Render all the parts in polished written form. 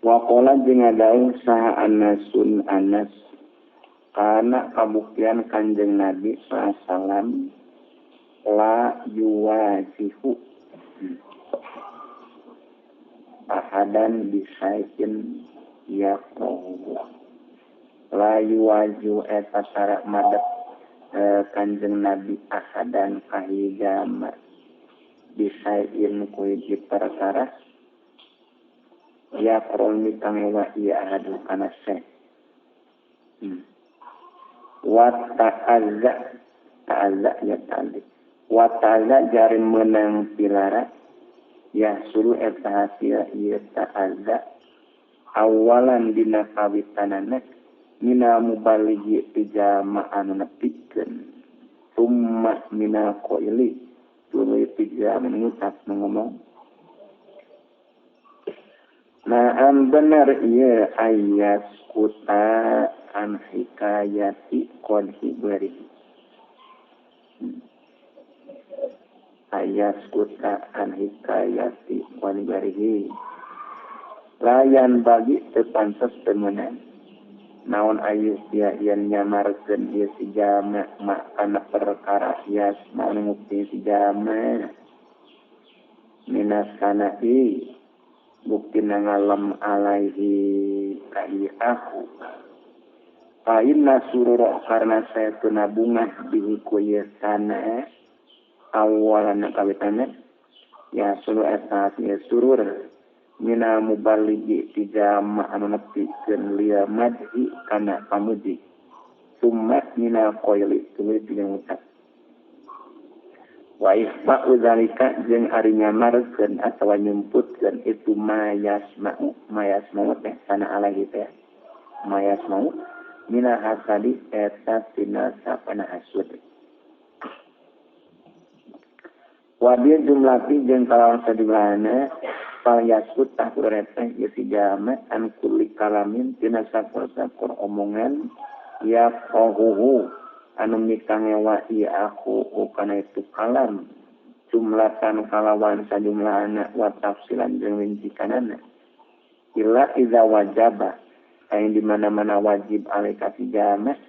Waqala jeung ngadawuh saha Anasun Anas kana kabuktian Kanjeng Nabi sallallahu alaihi wasallam la yuwajihu ahadan bisaikin yaqrahu la yuwaju eta tara madep Kanjeng Nabi ahadan kahijama bisaikin ku hiji perkara ya qur'an tangewa ieu ahadu kana se wa ta'azza ta'azza ya tadi wa ta'azza jari menang pilara ya suruh eta hasil ieu ta'azza awalan dina kawitanana mina mubaligi ti jama anu nepikeun summa mina qaili tuluy ti jama ngucap ngomong. Naam bener ieu ayat kuta an hikayati qadhi bari. Ayat kuta an hikayati qadhi barihi. Layan bagi teu pantes teu meunang. Naon ayeuna sia yen nyamarkeun ieu si jama kana perkara yas manu mukti si jama. Minas sanai bukti ngalem alaihi kai aku fa inna surura karena saya tuna bungah bihi ku ieu sana awalan kawitana ya sulu eta ya surur mina mubaligi ti jama anu nepikeun liya madhi kana pamuji summa mina qaili tuluy ngucap wa ikhfa'u dzalika jeung ari nyamarkeun atawa nyumputkeun itu mayasma'u mayasma'u teh sana alaihi teh mayasma'u mina hasadi eta tina sapana hasud wa bil jumlati jeung kalawan sajumlahna fal yasut tah kudu teh ieu si jama an kulli kalamin tina sakur-sakur omongan ya qahuhu anu mikangewa ieu aku kana itu kalam jumlatan kalawan sajumlahna wa tafsilan jeung rincikanana illa iza wajaba aya di mana-mana wajib alaika si jama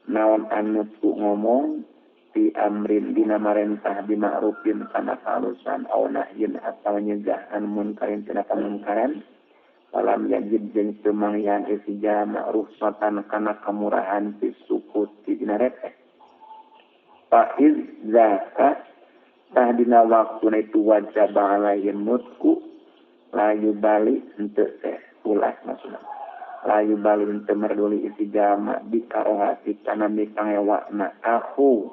naon anu ku ngomong fi amrin dina marentah bima'rufin kana kahalusan aw nahyin atawa nyegahan munkarin tina kamungkaran walam yajid jeung teu manggihan si jama rukhsatan kana kamurahan fi sukuti dina reteh fa iz zaka tah dina waktuna itu wajib alaihi nutku layu bali henteu teh ulah maksudna layu bali henteu merduli isi jama bikarohati kana mikangewakna aku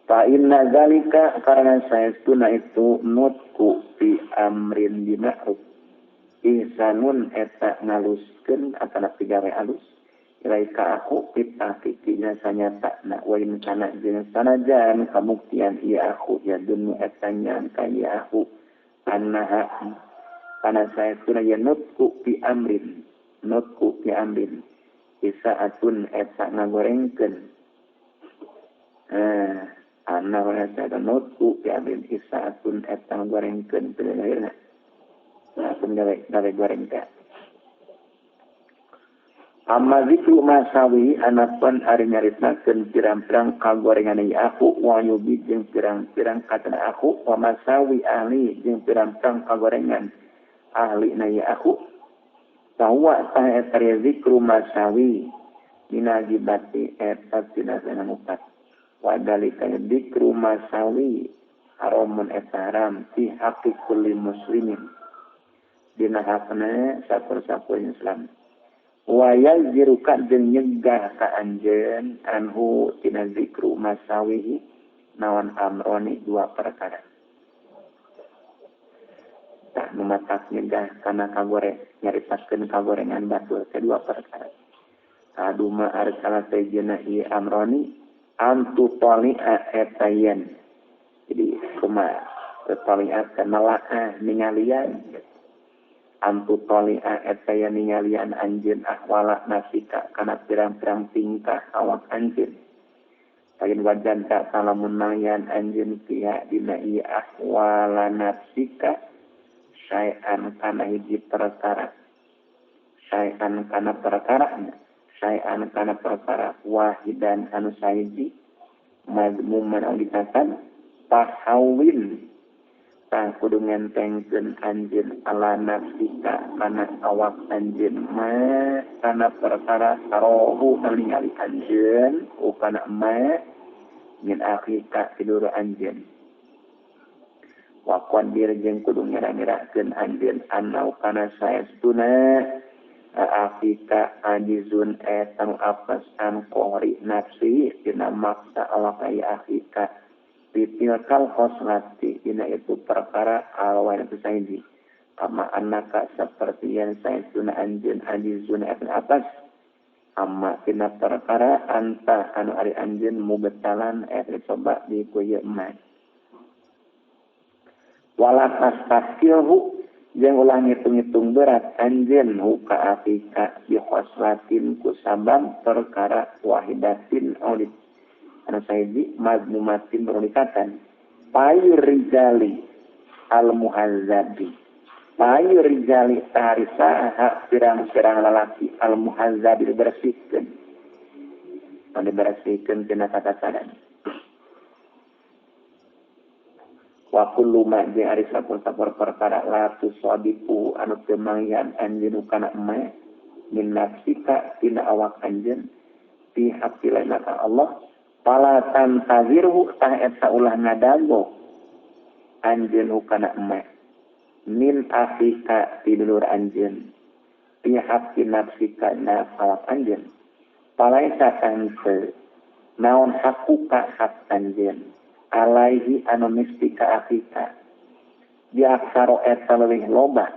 fa inna zalika karena saestuna itu nutku fi amrin bima'ruf ihsanun eta ngaluskeun atana pigawe alus ilaika aku pitahqiqina sanyatana wa in kana jeung sanajan kabuktian ieu aku ya dunu eta nyangka ieu aku annaha kana saestuna ye nutku fi amrin isaatun eta ngagorengkeun anna bahasa nutku fi amrin isaatun eta ngagorengkeun teu akhirna langsung gawe goreng teh. Amma zikru masawi anapun ari nyaritakeun pirang-pirang kagorengan ieu aku wa yubi jeung pirang-pirang katana aku wa masawi ahli jeung pirang-pirang kagorengan ahli na ieu aku bahwa tah eta zikru masawi dina gibati eta tina ngupat wa dalika zikru masawi haramun eta haram fi haqqi kulli muslimin dina hakna sakur-sakur Islam wa yalziruka jeung nyegah ka anjeun anhu tina zikru masawihi naon amroni dua perkara tah numatak nyegah kana kagore nyaritakeun kagorengan batur teh dua perkara kaduma ari salah sejena ieu amroni antu tali'a eta yen jadi kumaha tali'a kana nalaah ningalian antu tali'a eta yen ningalian anjeun ahwala nafsika kana pirang-pirang tingkah awak anjeun lain wajan ka salamun mangyan anjeun pihak dina ieu ahwala nafsika Syai'an kana hiji perkara syai'an kana perkara syai'an kana perkara wahidan anu sahiji mazmuman anu dikatakan pahawin tah kudu ngentengkeun anjeun ala nafsika kana awak anjeun ma kana perkara sarohu ningali anjeun kana ma min akhika tidur anjeun wa qadir jeung kudu ngira-ngirakeun anjeun anau kana saestuna akhika ajizun eta nu apes an qori nafsi dina maksa awak aya akhika bitilkal khoslati dina itu perkara alwan itu saiji kama annaka seperti yang saestuna anjeun ajizun eta apes amma dina perkara anta anu ari anjeun mubtalan eta coba di ku ieu mah wala tastakilhu jeung ulah ngitung-ngitung berat anjeun ka afika bi khoslatin ku sabab perkara wahidatin audit anu sahiji mazmumatin berikatan payur rijali al muhazzabi payu rijali tarisaha pirang-pirang lalaki al muhazzabi dibersihkeun anu dibersihkeun tina katasadan wa kullu ma jeung ari sapur-sapur perkara la tusadiqu anu teu manggihan anjeun kana ma min nafsika tina awak anjeun fi haqqilana ka Allah fala tantazirhu tah eta ulah ngadago anjeun kana ma min afika tidulur anjeun fi haqqi nafsika na awak anjeun palaisa tante naon hakuka hak anjeun alaihi anu mistika afika diaksaro eta leuwih loba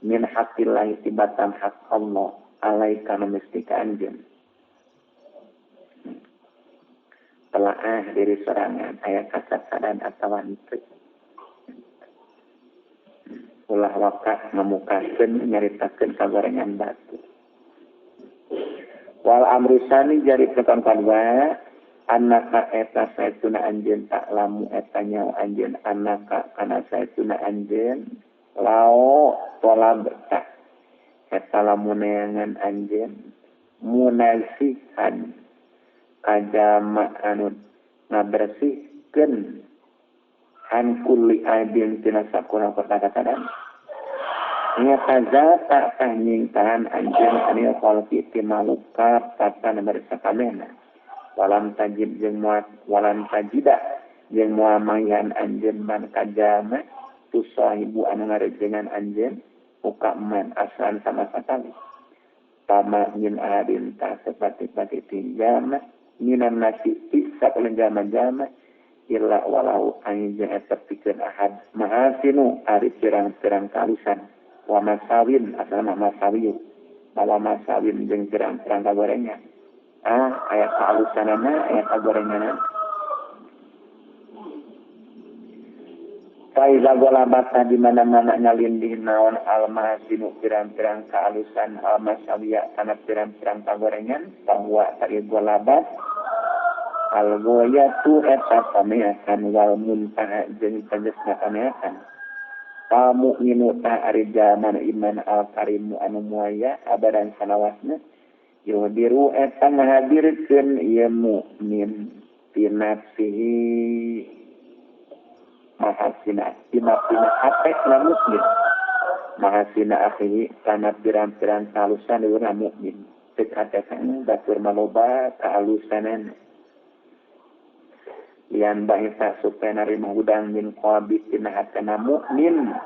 min haqqillahi tibatan hak Allah alaika anu mistika anjeun telaah diri sorangan aya kasadan atawa henteu ulah waka ngamukakeun nyaritakeun kagorengan batu wal amrusani jari tekan kadua anaka eta saestuna anjeun tak lamu eta nyawa anjeun anaka kana saestuna anjeun lao tolabta eta lamun neangan anjeun munasihan kajama anu ngabersihkeun an kulli aibin tina sakuna perkata-kata nya kazata tah nyingtahan anjeun anil khalqi ti maluka tatan bersakabehna walam tajid jeung muat walam tajida jeung moal manggihan anjeun man kajama tusahibu anu ngarejengan anjeun muka man aslan sama sakali tama min adin ta sepati-pati tinggal minan nasi sakulen jama-jama illa walau anjeun eta pikeun ahad mahasinu ari pirang-pirang kalusan wa masawin asal masawiyu wa masawin jeung pirang-pirang kagorengan aya kalusanana aya kagorenganana faiza golabata di mana-mana nyalindih naon almasinu pirang-pirang kaalusan almasawiya kana pirang-pirang kagorengan bahwa tadi golabat algoyatu eta pameakan wal muntaha jeung tegesna pameakan pamu'minu ta ari jalma iman al-karimu anu muaya abadan salawasna yuhdiru eta ngahadirkeun ieu mukmin fi nafsihi mahasina tina hate na mukmin mahasina akhihi kana pirang-pirang kalusan dina mukmin cek hatena batur maloba kaalusanana lian bahisa supaya narima hudang min qalbi tina hatena mukmin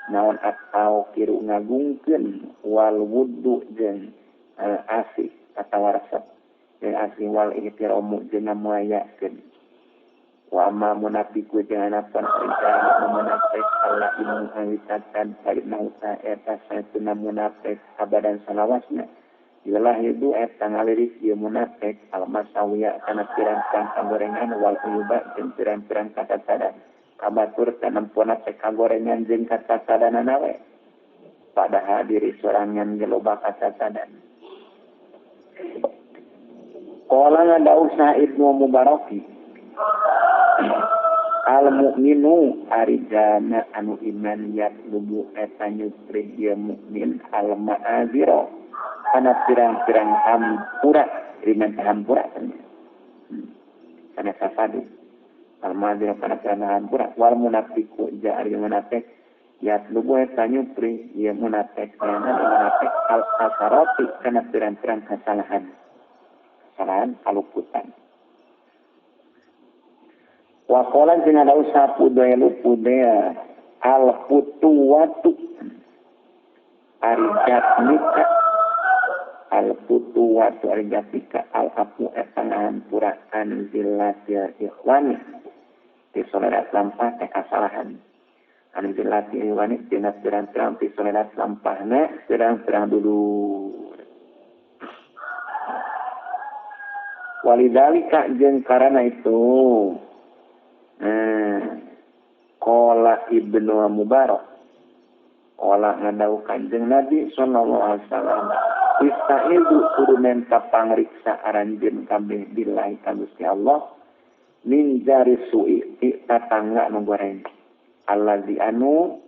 naon atau kiru ngagungkeun wal wuddu jeung asih atawa resep jeung asih wal ihtiramu jeung ngamuayakeun wa amma munafiqu jeung anapun ari munafik Allah ilmu hawisatan sayyidna eta sayyidna munafik abadan salawasna ialah itu eta ngalirik ieu munafik almasawiya kana pirang-pirang kagorengan wal uyuba jeung pirang-pirang katasadan kabatur tanempona teh kagorengan jeung katasadanana we padahal diri sorangan ge loba katasadan. Qala ngadausna Ibnu Mubaraki Al mukminu ari jalma anu iman yatlubu eta nyupri ieu mukmin al ma'azira kana pirang-pirang hampura riman hampura kana safadu al ma'azira kana pirang hampura wal munafiqu ja ari munafik yatlubu eta nyupri ieu munafik kana munafik al asarati kana pirang-pirang kesalahan kesalahan kaluputan. Wakolan jeung ada usaha pudailu pudea al putuwatu ari jatmika al putuwatu ari jatmika al apu eta ngahampuraan zillatil ikhwani ti solerat lampah teh kasalahan anu zillatil ikhwani tina pirang-pirang ti solerat lampahna pirang-pirang dulur. Walidalika jeung karana itu Qala Ibnu Mubarak qala ngadau Kanjeng Nabi sallallahu alaihi wasallam istaizu kudu menta pangriksa aranjeun kabeh billahi ka Gusti Allah min jari su'i ti tatangga nu goreng allazi anu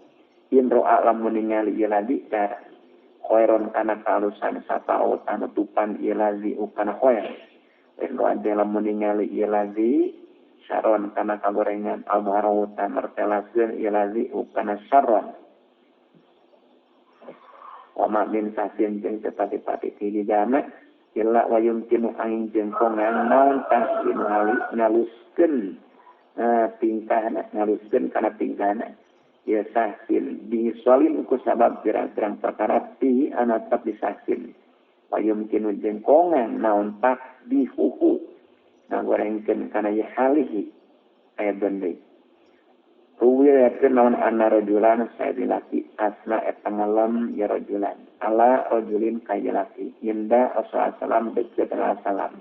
in ro'a lamun ningali ieu ladzi dar khairon kana kaalusan sataut anu tupan ieu ladzi kana khair in ro'a lamun ningali ieu ladzi saron kana kagorengan almarauta martelaskeun ieu lazi kana saron wa ma min sasin jeung tepati-pati ti jalma illa wa yumkinu angin jeung kongan naon tah ngaluskeun tingkahna ngaluskeun kana tingkahna ieu sasin bisolin ku sabab pirang-pirang perkara ti anu tetep disasin wa yumkinu jeung kongan naon tah dihuhu ngagorengkeun kana ieu halihi aya deui ruwiyakeun naon anna rajulan sae laki asna eta ngalem ya rajulan ala rajulin ka laki inda rasul salam deukeut salam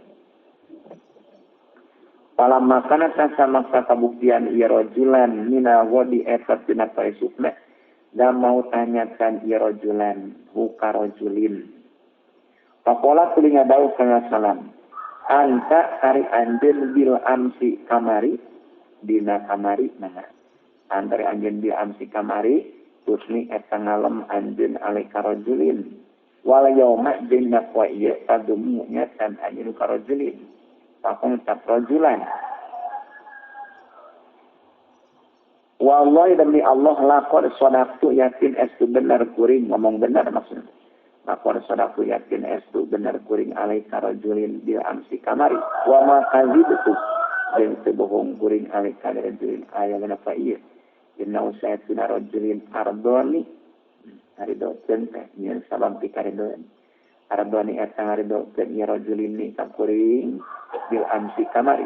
palamma kana samaksa kabuktian ieu rajulan mina wadi eta tina paesukna da mau tanyakan ieu rajulan huka rajulin pakola tuluy ngadau kana salam anta ari anjeun bil amsi kamari dina kamari mana antari anjeun bil amsi kamari tusni eta ngalem anjeun alaika rajulin wal yauma dina poe ieu tadumu nyatan anjeun ka rajulin pakon tap rajulan wallahi demi Allah laqad sadaqtu yakin estu bener kuring ngomong bener maksudnya lakor sodaku yakin estu bener kuring alaika rajulin bil amsi kamari wa ma kadzibtu jeung teu bohong kuring alaika rajulin aya menapa ieu inna usaytuna rajulin ardoni aridokeun teh nyeun sabab pikaridoeun ardoni eta ngaridokeun ieu rajulin ni ka kuring bil amsi kamari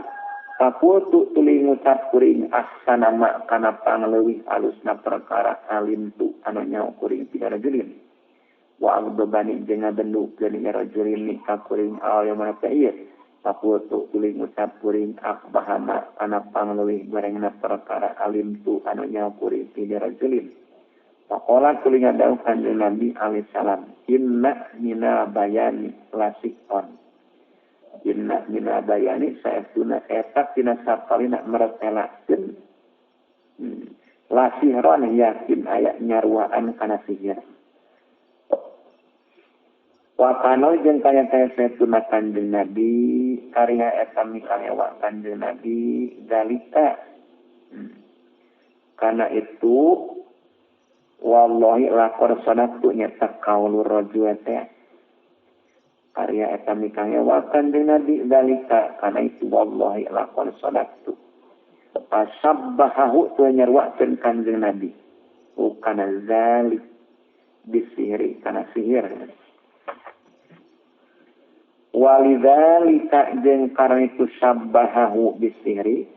pakultu tuluy ngucap kuring ahsana ma kana pangleuwih alusna perkara alimtu anu nyaho kuring ti rajulin wa agdobani jeung ngabendukeun ieu rajulin ni ka kuring aya mana ieu pakultu tuluy ngucap kuring akbahama kana pangleuwih gorengna perkara alimtu anu nyaho kuring ti rajulin faqala tuluy ngadawuh kanjeng Nabi alaihi salam inna mina bayani lasikon inna mina bayani saestuna eta tina sapalina mertelakeun lasihron yakin aya nyaruaan kana sihir. Wakano jeung kaya-kaya saestuna Kanjeng Nabi karya eta mikalewa Kanjeng Nabi zalika karena itu wallahi laqad sadaqtu nyata kaulur rajul teh karya eta mikalewa Kanjeng Nabi zalika karena itu wallahi laqad sadaqtu pasabbahu tu nyaruakeun Kanjeng Nabi kana zalik bisihri kana sihir. Walidzalika jeung karena itu sabbahahu bisihri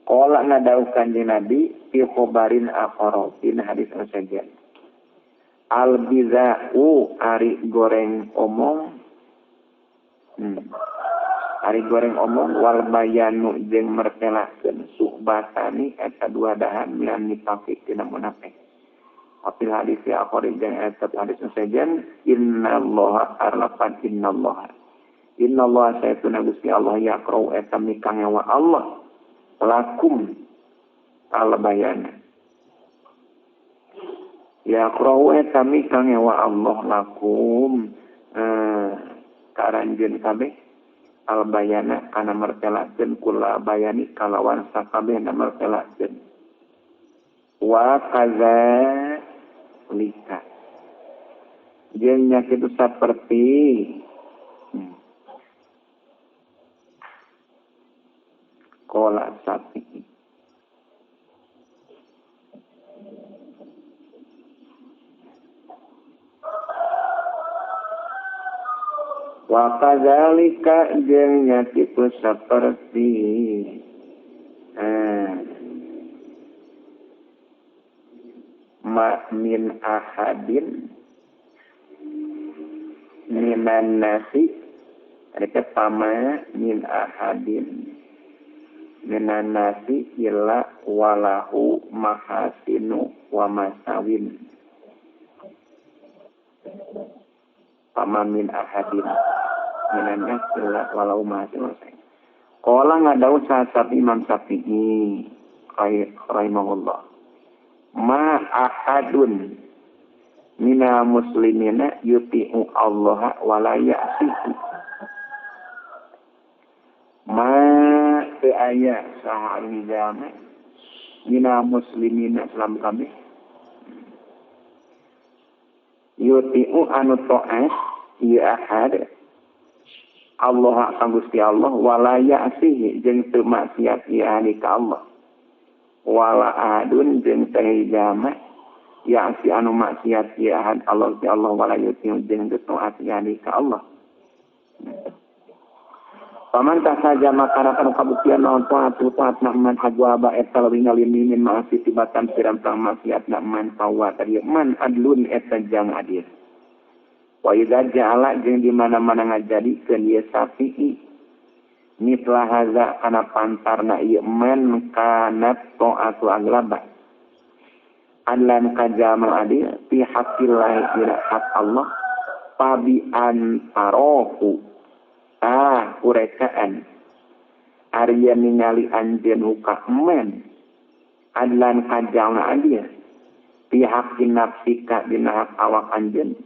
qala ngadau Kanjeng Nabi fi khabarin akhara dina hadis anu sejen al bizau ari goreng omong ari goreng omong wal bayanu jeung mertelakeun suhbatani eta dua dahan minan nifaqi tina munafik. Apil hadis akhara jeung eta hadis anu sejen innallaha arlafan innallaha innallaha saytuna Gusti Allah yaqra'u eta mikangewa Allah lakum Al bayana ya qra'u eta mikang wa Allah lakum karanjeun kabeh al bayana kana mertelakeun kula bayani kalawan sakabehna mertelakeun wa kadzalika jeung nya kitu saperti qala sapi wa kadzalika jeung nya kitu saperti ma min ahadin minan nasi ada pama min ahadin minan nasi illa walahu mahasinu wa masawin pama min ahadin minan nasi illa walahu mahasinu wa masawin. Qala ngadau sahabat Imam Syafi'i rahimahullah ma ahadun mina muslimina yuti'u Allah wa la ya'sihi ma teu aya saha anu mina muslimina salam kabeh yuti'u anu ta'at ieu ahad Allah ka Gusti Allah wa la ya'sihi jeung teu maksiat ieu ahad ka Allah wala ahadun jeung teu jama ya'si anu maksiat ieu ahad Allah ti Allah wala yuti'u jeung teu taat ieu ka Allah. Paman saja maka kana kabuktian naon taat taat man hajwaba eta leuwih ngalimi min maasi tibatan pirang-pirang maksiat man fawa tadi man adlun eta jang adil. Wa idza ja'ala jeung di mana-mana ngajadikeun ieu Syafi'i mitla hadza kana pantarna ieu man kana ta'atu aglaba adlan kajama adil fi haqqillah ila hak Allah fabi antarohu kurekaan arya ningali anjeun huka men adlan kajama adil fi haqqin nafsika dina hak awak anjeun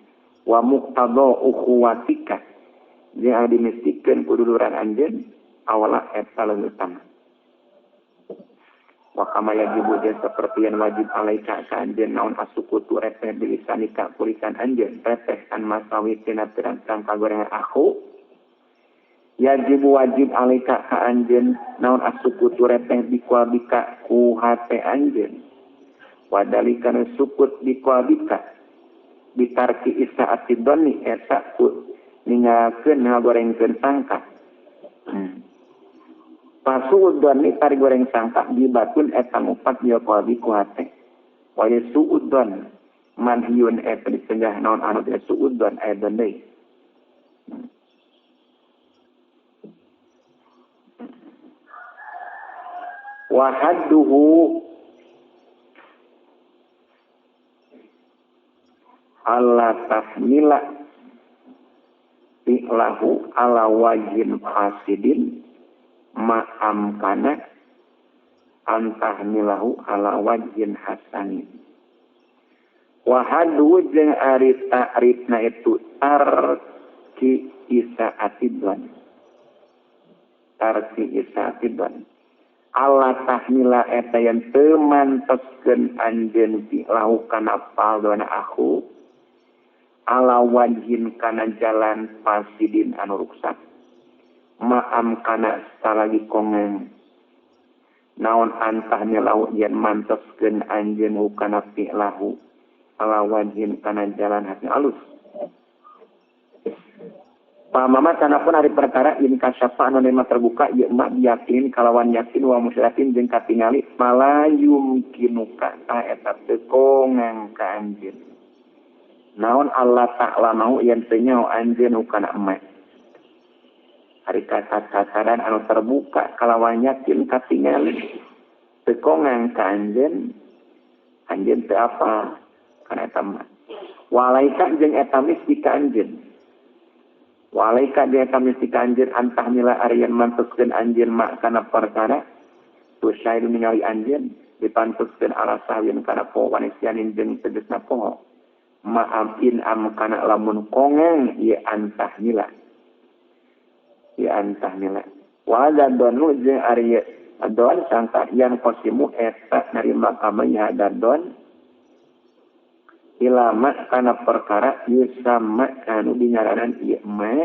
wa muqtada ukhuwatika jeung dimistikeun kuduluran anjeun awala eta leuwih utama. Wa kama yajibu jeung saperti yang wajib alaika ka anjeun naon asukutu repeh bilisanika kulisan anjeun repeh an masawi tina pirang-pirang kagorengan aku yajibu wajib alaika ka anjeun naon asukutu repeh biqalbika ku hate anjeun wadalika sukut biqalbika bitarki isaati doni eta ku ninggalkeun ngagorengkeun sangka. Pasuudon ni tari goreng sangka dibatun eta ngupat ya qalbi ku hate. Wa yasuudon manhiyun eta dicegah naon anu teh suudon aya deui. Wa hadduhu alla tahmila fi'lahu ala wajhin fasidin ma'amkana antahmilahu ala wajhin hasanin. Wa haddu jeung ari ta'rifna itu tarki isaatidwan. Tarki isaatidwan. Ala tahmila eta yang teu manteskeun anjeun fi'lahu kana faldona aku ala wajhin kana jalan fasidin anu ruksak maam kana salagi kongen naon antah nilau yen manteskeun anjeun kana fi'lahu ala wajhin kana jalan hati alus. Pamama tanapun ari perkara in kasyafa anu nema terbuka ieu mah yakin kalawan yakin wa musyrakin jeung katingali fala yumkinuka ta eta teu kongang ka anjeun naon Allah ta'ala mau yen teu nyaho anjeun kana emak. Ari kata-kataan anu terbuka kalawan yakin katingali teu kongang ka anjeun, anjeun teu apa kana eta mah. Walaika jeung eta misti ka anjeun. Walaika jeung eta misti ka anjeun antah nila arian manteskeun anjeun mak kana perkara tusyaidu ningali anjeun Dipantoskeun ala sahwin kana poho wanisyanin jeung tegesna poho. Ma'am in am kana lamun kongeng ieu antah nila. Ieu antah nila. Wa donu jeung ari don sangka yang kosimu eta narima kamaya dadon ilama kana perkara yusama anu dingaranan ieu ma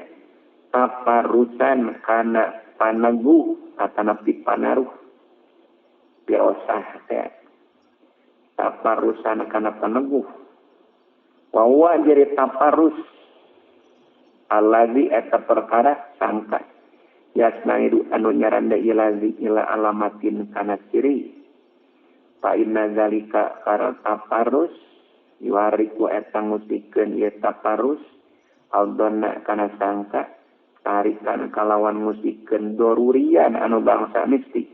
taparusan kana panaguh atanapi panaruh biosah teh taparusan kana panaguh wa huwa jadi taparus alladzi eta perkara sangka yasnaidu anu nyaranda ilazi ila alamatin kana ciri fa inna zalika karena taparus yuariku eta ngusikeun ieu taparus aldonna kana sangka tarikan kalawan ngusikeun dorurian anu bangsa mistik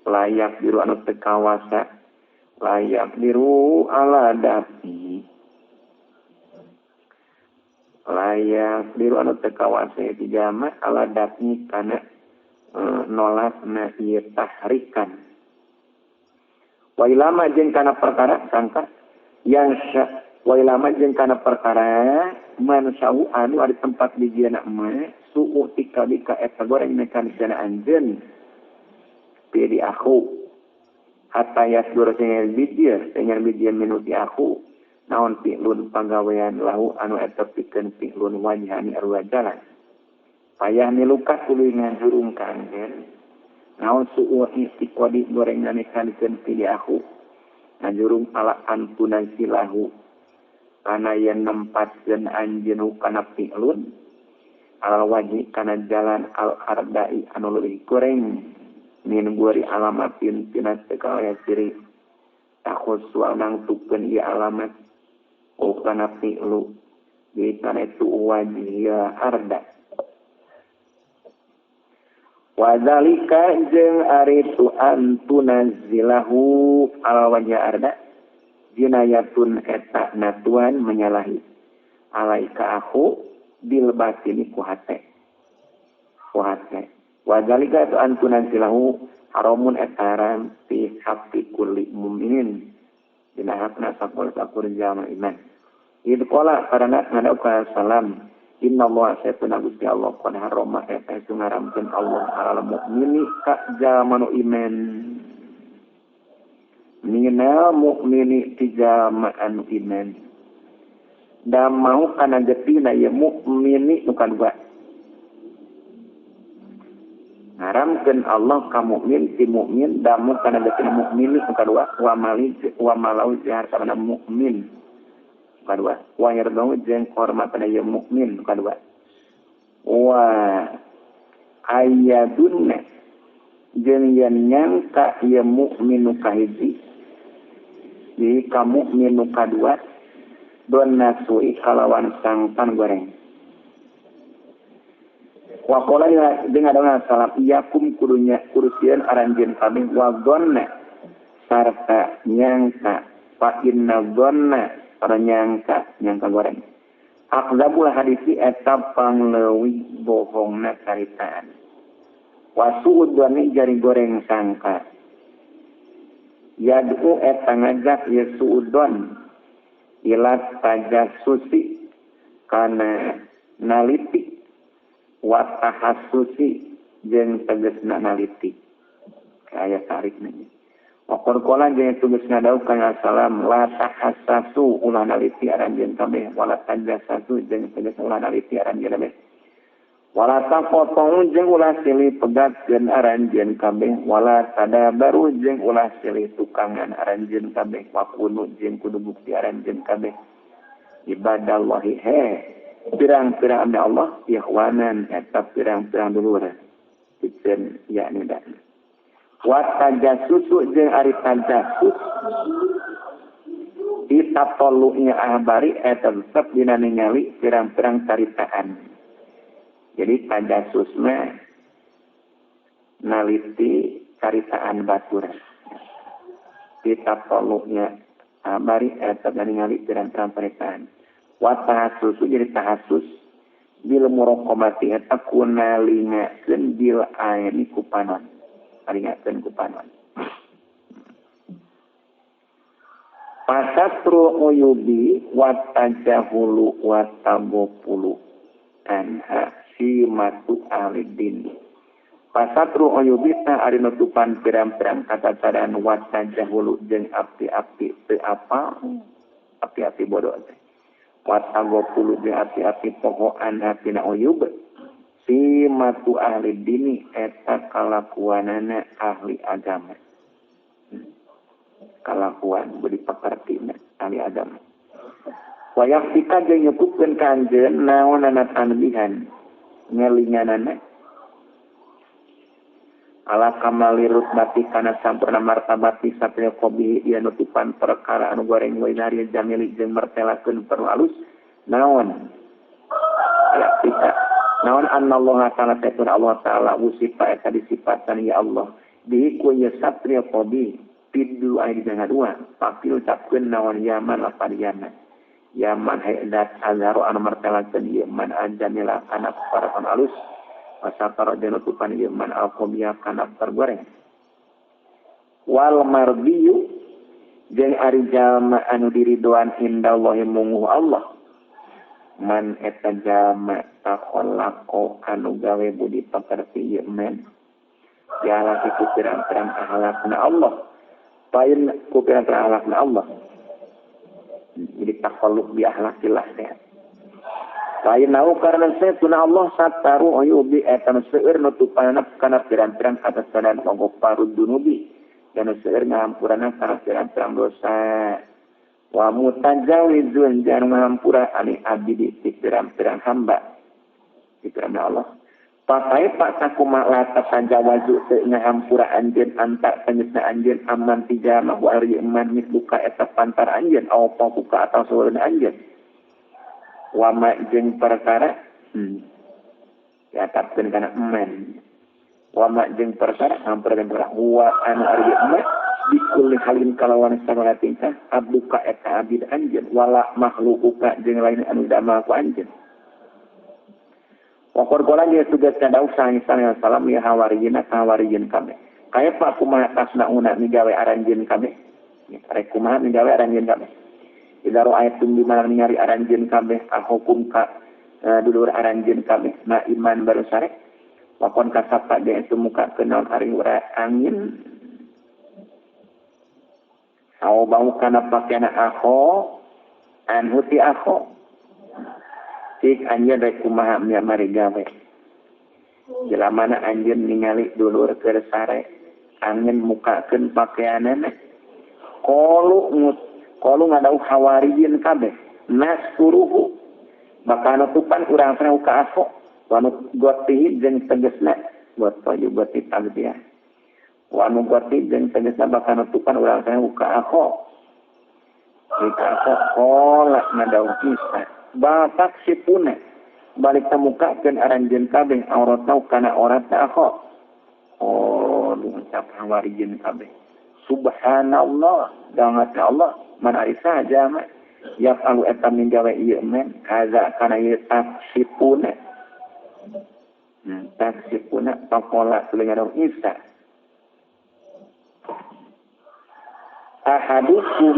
layak biru anu teu kawasa layak biru ala dapi layak biru anu teu kawasa ti jama ala dapi kana nolakna ieu tahrikan wa ilama jeung kana perkara sangka yang wa ilama jeung kana perkara man sau anu ari tempat bijieuna ma su'u tikabika eta goreng mekanisana anjeun pi di aku hatta yasdur sing bijieun sing minuti aku naon pi'lun pagawean lahu anu eta pikeun pi'lun wajhani arwa jalan payah nilukat tuluy ngajurung ka anjeun naon su'u istiqodi goreng mekanisana pi di aku ngajurung ala antunan silahu kana yen nempatkeun anjeun kana pi'lun al wajhi kana jalan al ardai anu leuwih goreng min gori alamatin tina teu kaya ciri takhussu nangtukeun ieu alamat o kana fi'lu di kana itu wajhi arda wa zalika jeung ari tu antunazzilahu ala wajhi arda jinayatun eta natuan menyalahi alaika aku bil batini ku hate ku hate wa zalika tu antunazzilahu haramun eta haram fi haqqi kulli mu'minin dina hakna sakur-sakur jalma iman id qala karena ngadauka salam inna Allah saytuna Gusti Allah qad harrama eta ngaramkeun Allah alal mukmini ka jalma nu iman minal mukmini ti jalma anu iman da mau kana getina ieu mukmini nu kadua ngaramkeun Allah ka mukmin ti mukmin da mau kana getina mukmini nu kadua wa mali wa malau jahar kana mukmin kadua wa yardau jeung hormatna ieu mukmin kadua wa ayadunna jeung yen nyangka ieu mukmin nu kahiji di ka mukmin nu kadua donna sui kalawan sangkan goreng wa qala jeung adona salam iyakum kudunya kursian aranjeun kabeh wa donna sarta nyangka fa inna donna para nyangka nyangka goreng akzabul hadisi eta pangleuwih bohongna caritaan wasuudone jari goreng sangka yad'u eta ngajak ye suudon ila tajassusi kana naliti wa tahassusi jeung tegasna naliti aya tarikna. Waqor qola jeung tugasna daud kana salam la tahassasu ulah naliti aranjeun kabeh wala tajassasu jeung tegas ulah naliti aranjeun kabeh wala taqatu jeung ulah silih pegatkeun aranjeun kabeh wala tadabaru jeung ulah silih tukangan aranjeun kabeh wakunu jeung kudu bukti aranjeun kabeh ibadallahi he pirang-pirang abdi Allah ikhwanan eta pirang-pirang dulur pikeun yakni dan wa tajassusu jeung ari tajassus ditapolunya ahbari eta tetep dina ningali pirang-pirang caritaan. Jadi tajassus mah naliti caritaan batur. Ditapolunya ahbari eta ningali pirang-pirang caritaan. Wa tahassusu jadi tahassus bil muraqabati eta kunalingakeun bil aini ku panon. Palingakeun ku panon. Fasatru uyubi wa tajahulu wa tabopulu anha simatu alidin. Fasatru uyubi ta ari nutupan pirang-pirang katacadan wa tajahulu jeung api-api teu apa api-api bodoh teh. Wa tabopulu jeung api-api poho anha tina uyub. Simatu ahli dini eta kalakuanana ahli agama. Kalakuan budi pekertina ahli agama. Wa yakfika jeung nyukupkeun ka anjeun naonana tanbihan ngelinganana ala kamali rutbati kana sampurna martabati satria qobi ieu nutupan perkara anu goreng winari jamili jeung mertelakeun perlu alus naon yakfika naon annallaha ta'ala ta'ala Allah ta'ala usifa eta disipatan ya Allah di ku ye satria qobi pidu aya di tengah dua pakil ucapkeun naon yaman lapan yaman yaman hayat azharu anu martelakeun ieu man anjamila kana parakan alus wasatara jeung nutupan ieu man alqobia kana tergoreng wal mardiyu jeung ari jalma anu diridoan indallahi munguh Allah man eta jalma takhallaqo anu gawe budi pekerti ieu man jalaki ku pirang-pirang akhlakna Allah pain ku pirang-pirang akhlakna Allah jadi takhalluq bi akhlakillah teh lain nau karena saytuna Allah sataru uyubi eta nu seueur nutupanna kana pirang-pirang katasadan paru dunubi dan seueur ngahampurana kana pirang-pirang dosa wa mutajawizun jeung ngahampura ani abdi ti pirang-pirang hamba ti pirang Allah pakai pak sakumaha la tajawazu teu ngahampura anjeun anta tegasna anjeun aman tijama wa ari iman misluka eta pantar anjeun au pabuka atau saweurna anjeun wa ma jeung perkara ya tapkeun kana eman wa ma jeung perkara hampura perkara huwa anu ari iman bikulli halin kalawan sagala tingkah abduka eta abid anjeun wala makhluquka jeung lain anu damel ku anjeun. Wakor kola dia tugasna Daud sallallahu salam ya hawariyina hawariyin kabeh. Kaya pak kumaha tasnauna migawe aranjeun kabeh. Rek kumaha migawe aranjeun kabeh. Idza ra'aytum di mana ningali aranjeun kabeh hukum ka dulur aranjeun kabeh na iman baru sare. Wakon kasapa dia itu muka kenaon ari angin. Aw bau kana pakaian akho anhu ti akho. Cik anjeun rek kumaha mari gawe. Jelamana anjeun ningali dulur keur sare, angin mukakeun pakeanana. Qalu ngadau hawariyin kabeh, naskuruhu. Bakal nutupan urang teh ka afo, wa nu gotihi jeung tegasna, goto goti tagdiah. Wa nu goti jeung tegasna bakal nutupan urang teh ka afo. Ka afo qala ngadau kisah. Batak sipuna balik temukakeun aranjeun kabeh auratna kana auratna akho. Oh, ngucap hawarijin kabeh. Subhanallah, dangat Allah, man ari saja mah yafalu eta minggawe ieu men haza kana ieu taksipuna. Taksipuna pakola tuluy ngadong Isa. Ahadukum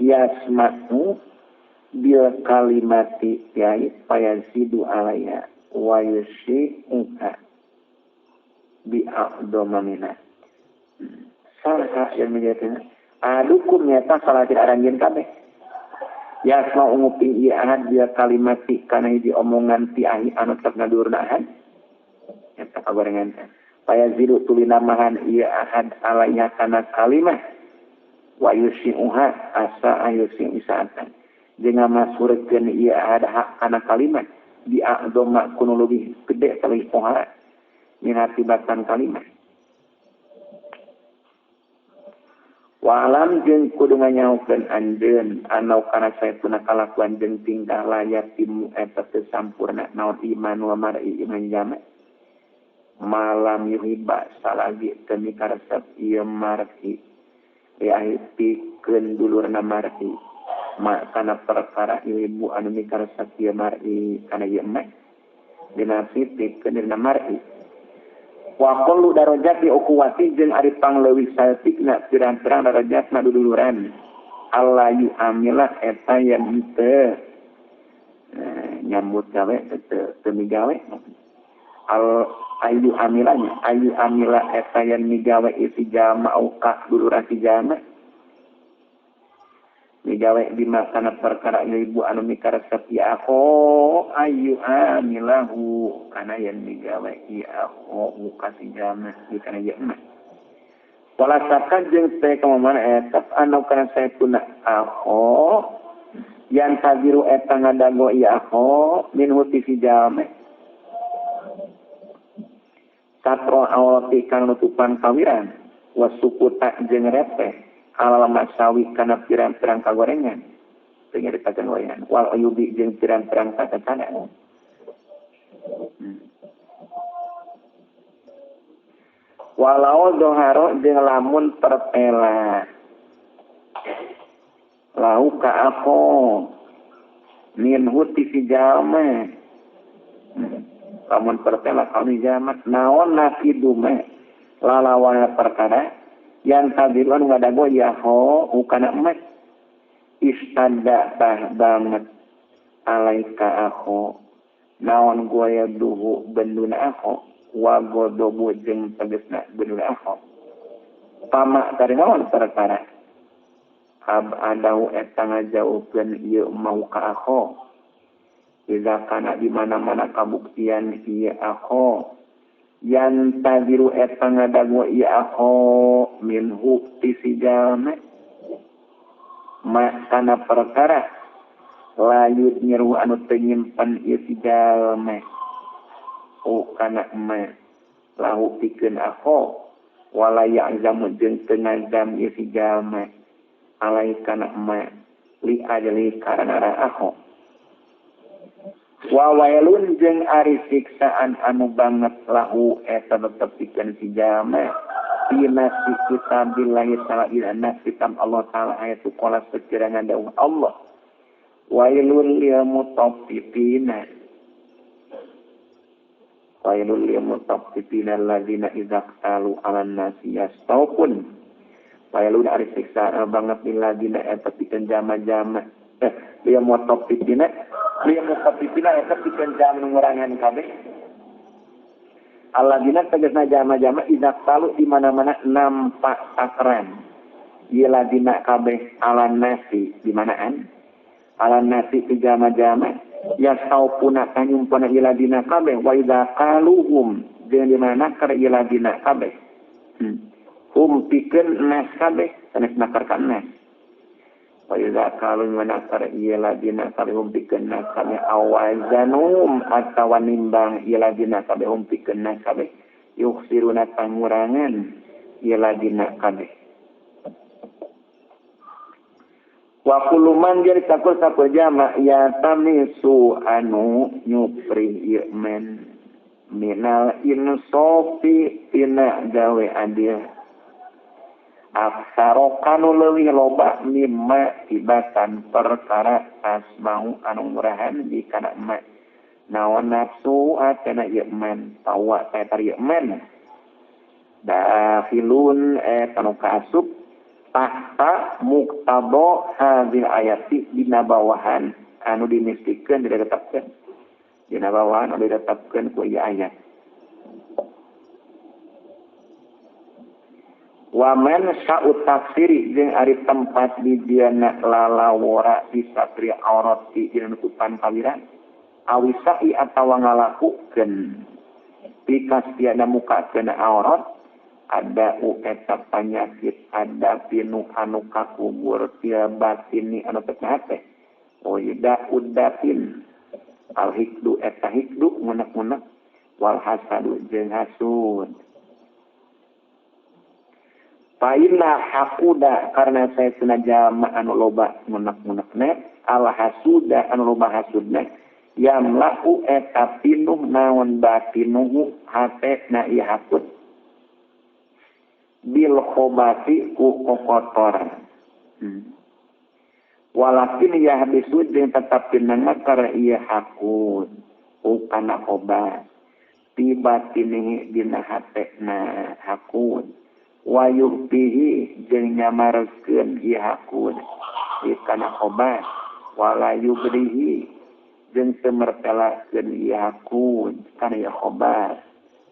yasma'u bil kalimati yai payazidu alaiha wa yushi'uha bi a'dhamina. Salah yang menjadikan adukum nyata salah tidak aranjeun kabeh. Yasma nguping ieu ahad bil kalimati kana hiji omongan ti ahi anu tek ngadurna ahad. Nyata kagorengan teh. Payazidu tuluy namahan ieu ahad alaiha kana kalimah wa yushi'uha asa ayusi isaatan. Jeung ngamasurkeun ieu ada hak kana kalimat di a'dhama kuno leuwih gede taleuwih pohara dina tibatan kalimat. Wa alam jeung kudu nganyaokeun anjeun anau kana saepuna kalakuan jeung tingkah layak timu eta teu sampurna naon iman wa mar'i iman jama malam yuhiba salagi teu mikaresep ieu mar'i ya pikeun dulurna mar'i ma kana perkara ibu anu mikaresep ieu mar'i kana ieu mah dina pikeun dina mar'i wa kullu darajati ukhuwati jeung ari pangleuwih saeutikna pirang-pirang darajatna duduluran Allah yu amila eta yang teu nyambut gawe teu migawe al ayu amilanya ayu amila eta yang migawe isi jama au ka dulura si jama migawe bima kana perkara ibu anu mikaresep ya aku ayu amilahu kana yang migawe ya aku ka si jama di kana ieu mah wala saka jeung teh kamana eta anu kana saepuna aku yang tabiru eta ngadago ieu aku minhu ti si jalma satro awati kang nutupan kawiran wasukuta jeung repeh alal masawi kana pirang-pirang kagorengan teu nyaritakeun gorengan wal uyubi jeung pirang-pirang kacacana. Walau doharo jeung lamun pertela lau ka ako minhu ti si jalma lamun pertela ka jalma naon nakidu mah lalawana perkara yang tabiron ngadago yaho ukana emas istada tah banget alaika ako naon goya duhu benduna ako wa godobu jeung tegesna benduna ako pama tari naon perkara ab adau eta ngajauhkeun ieu mau ka ako iza kana di mana-mana kabuktian ieu ako yang tabiru eta ngadago ieu ako minhu ti si jalma ma kana perkara layut nyeru anu teu nyimpen ieu si jalma o kana ma lahu pikeun ako wala ya'zamu jeung teu ngazam ieu si jalma alai kana ma li ajli karana ako wa wailun jeung ari siksaan anu banget lahu eta tetep pikeun si jalma dina kitabillahi ta'ala dina kitab Allah ta'ala ayat qala sekiranya dawuh Allah wailun lil mutaffifina wailul lil mutaffifina alladzina idza qtalu 'alan nasi yastawfun wailun ari siksaan banget lil ladzina eta pikeun jama-jama lil mutaffifina eta pikeun jama ngurangan kabeh alladzina tegasna jama-jama idza qtalu di mana-mana nampak takran ieu ladina kabeh 'alan nasi di manaan 'alan nasi ti jama-jama yastaupuna kanyumpana iladina kabeh wa idza qaluhum jeung di mana nakar iladina kabeh hum pikeun nas kabeh sanes nakar ka nas wa idza qalu nakar iladina kabeh hum pikeun nas kabeh awazanum atawa nimbang iladina kabeh hum pikeun nas kabeh yukhsiruna pangurangan iladina kabeh wa kullu man jadi sakur-sakur jama ya tamisu anu nyupri ieu men minal insofi tina gawe adil aksaro kanu leuwih loba mimma tibatan perkara asmau anu murahan di kana ma naon nafsu atana ieu men tawa eta ieu men dafilun eta nu kaasup tahta muqtado hadhil ayati dina bawahan anu dimistikeun ditetapkeun dina bawahan anu ditetapkeun ku ieu ayat wa man sa'ut tafsiri jeung ari tempat di dieuna lalawora di satri aurati dina nutupan kawiran awisai atawa ngalakukeun pikastiana mukakeun aurat ada eta penyakit ada pinu anu kakubur fil batini anu teu hate oh yuda udatin al hikdu eta hikdu ngunek-ngunek wal hasadu jeung hasud Paina hakuda karena saya jalma anu loba ngunek-ngunekna al hasuda anu loba hasudna yamla'u eta pinuh naon batinuhu hatena ieu hasud bil khobati ku kokotor. Walakin yahbisu jeung tetap pinangan ieu hakun ukana khobat tibatinihi dina hatena hakun wayuh bihi jeung nyamareskeun ieu hakun kana khobas wala yubrihi jeung teu mertelakeun ieu hakun kana ieu khobas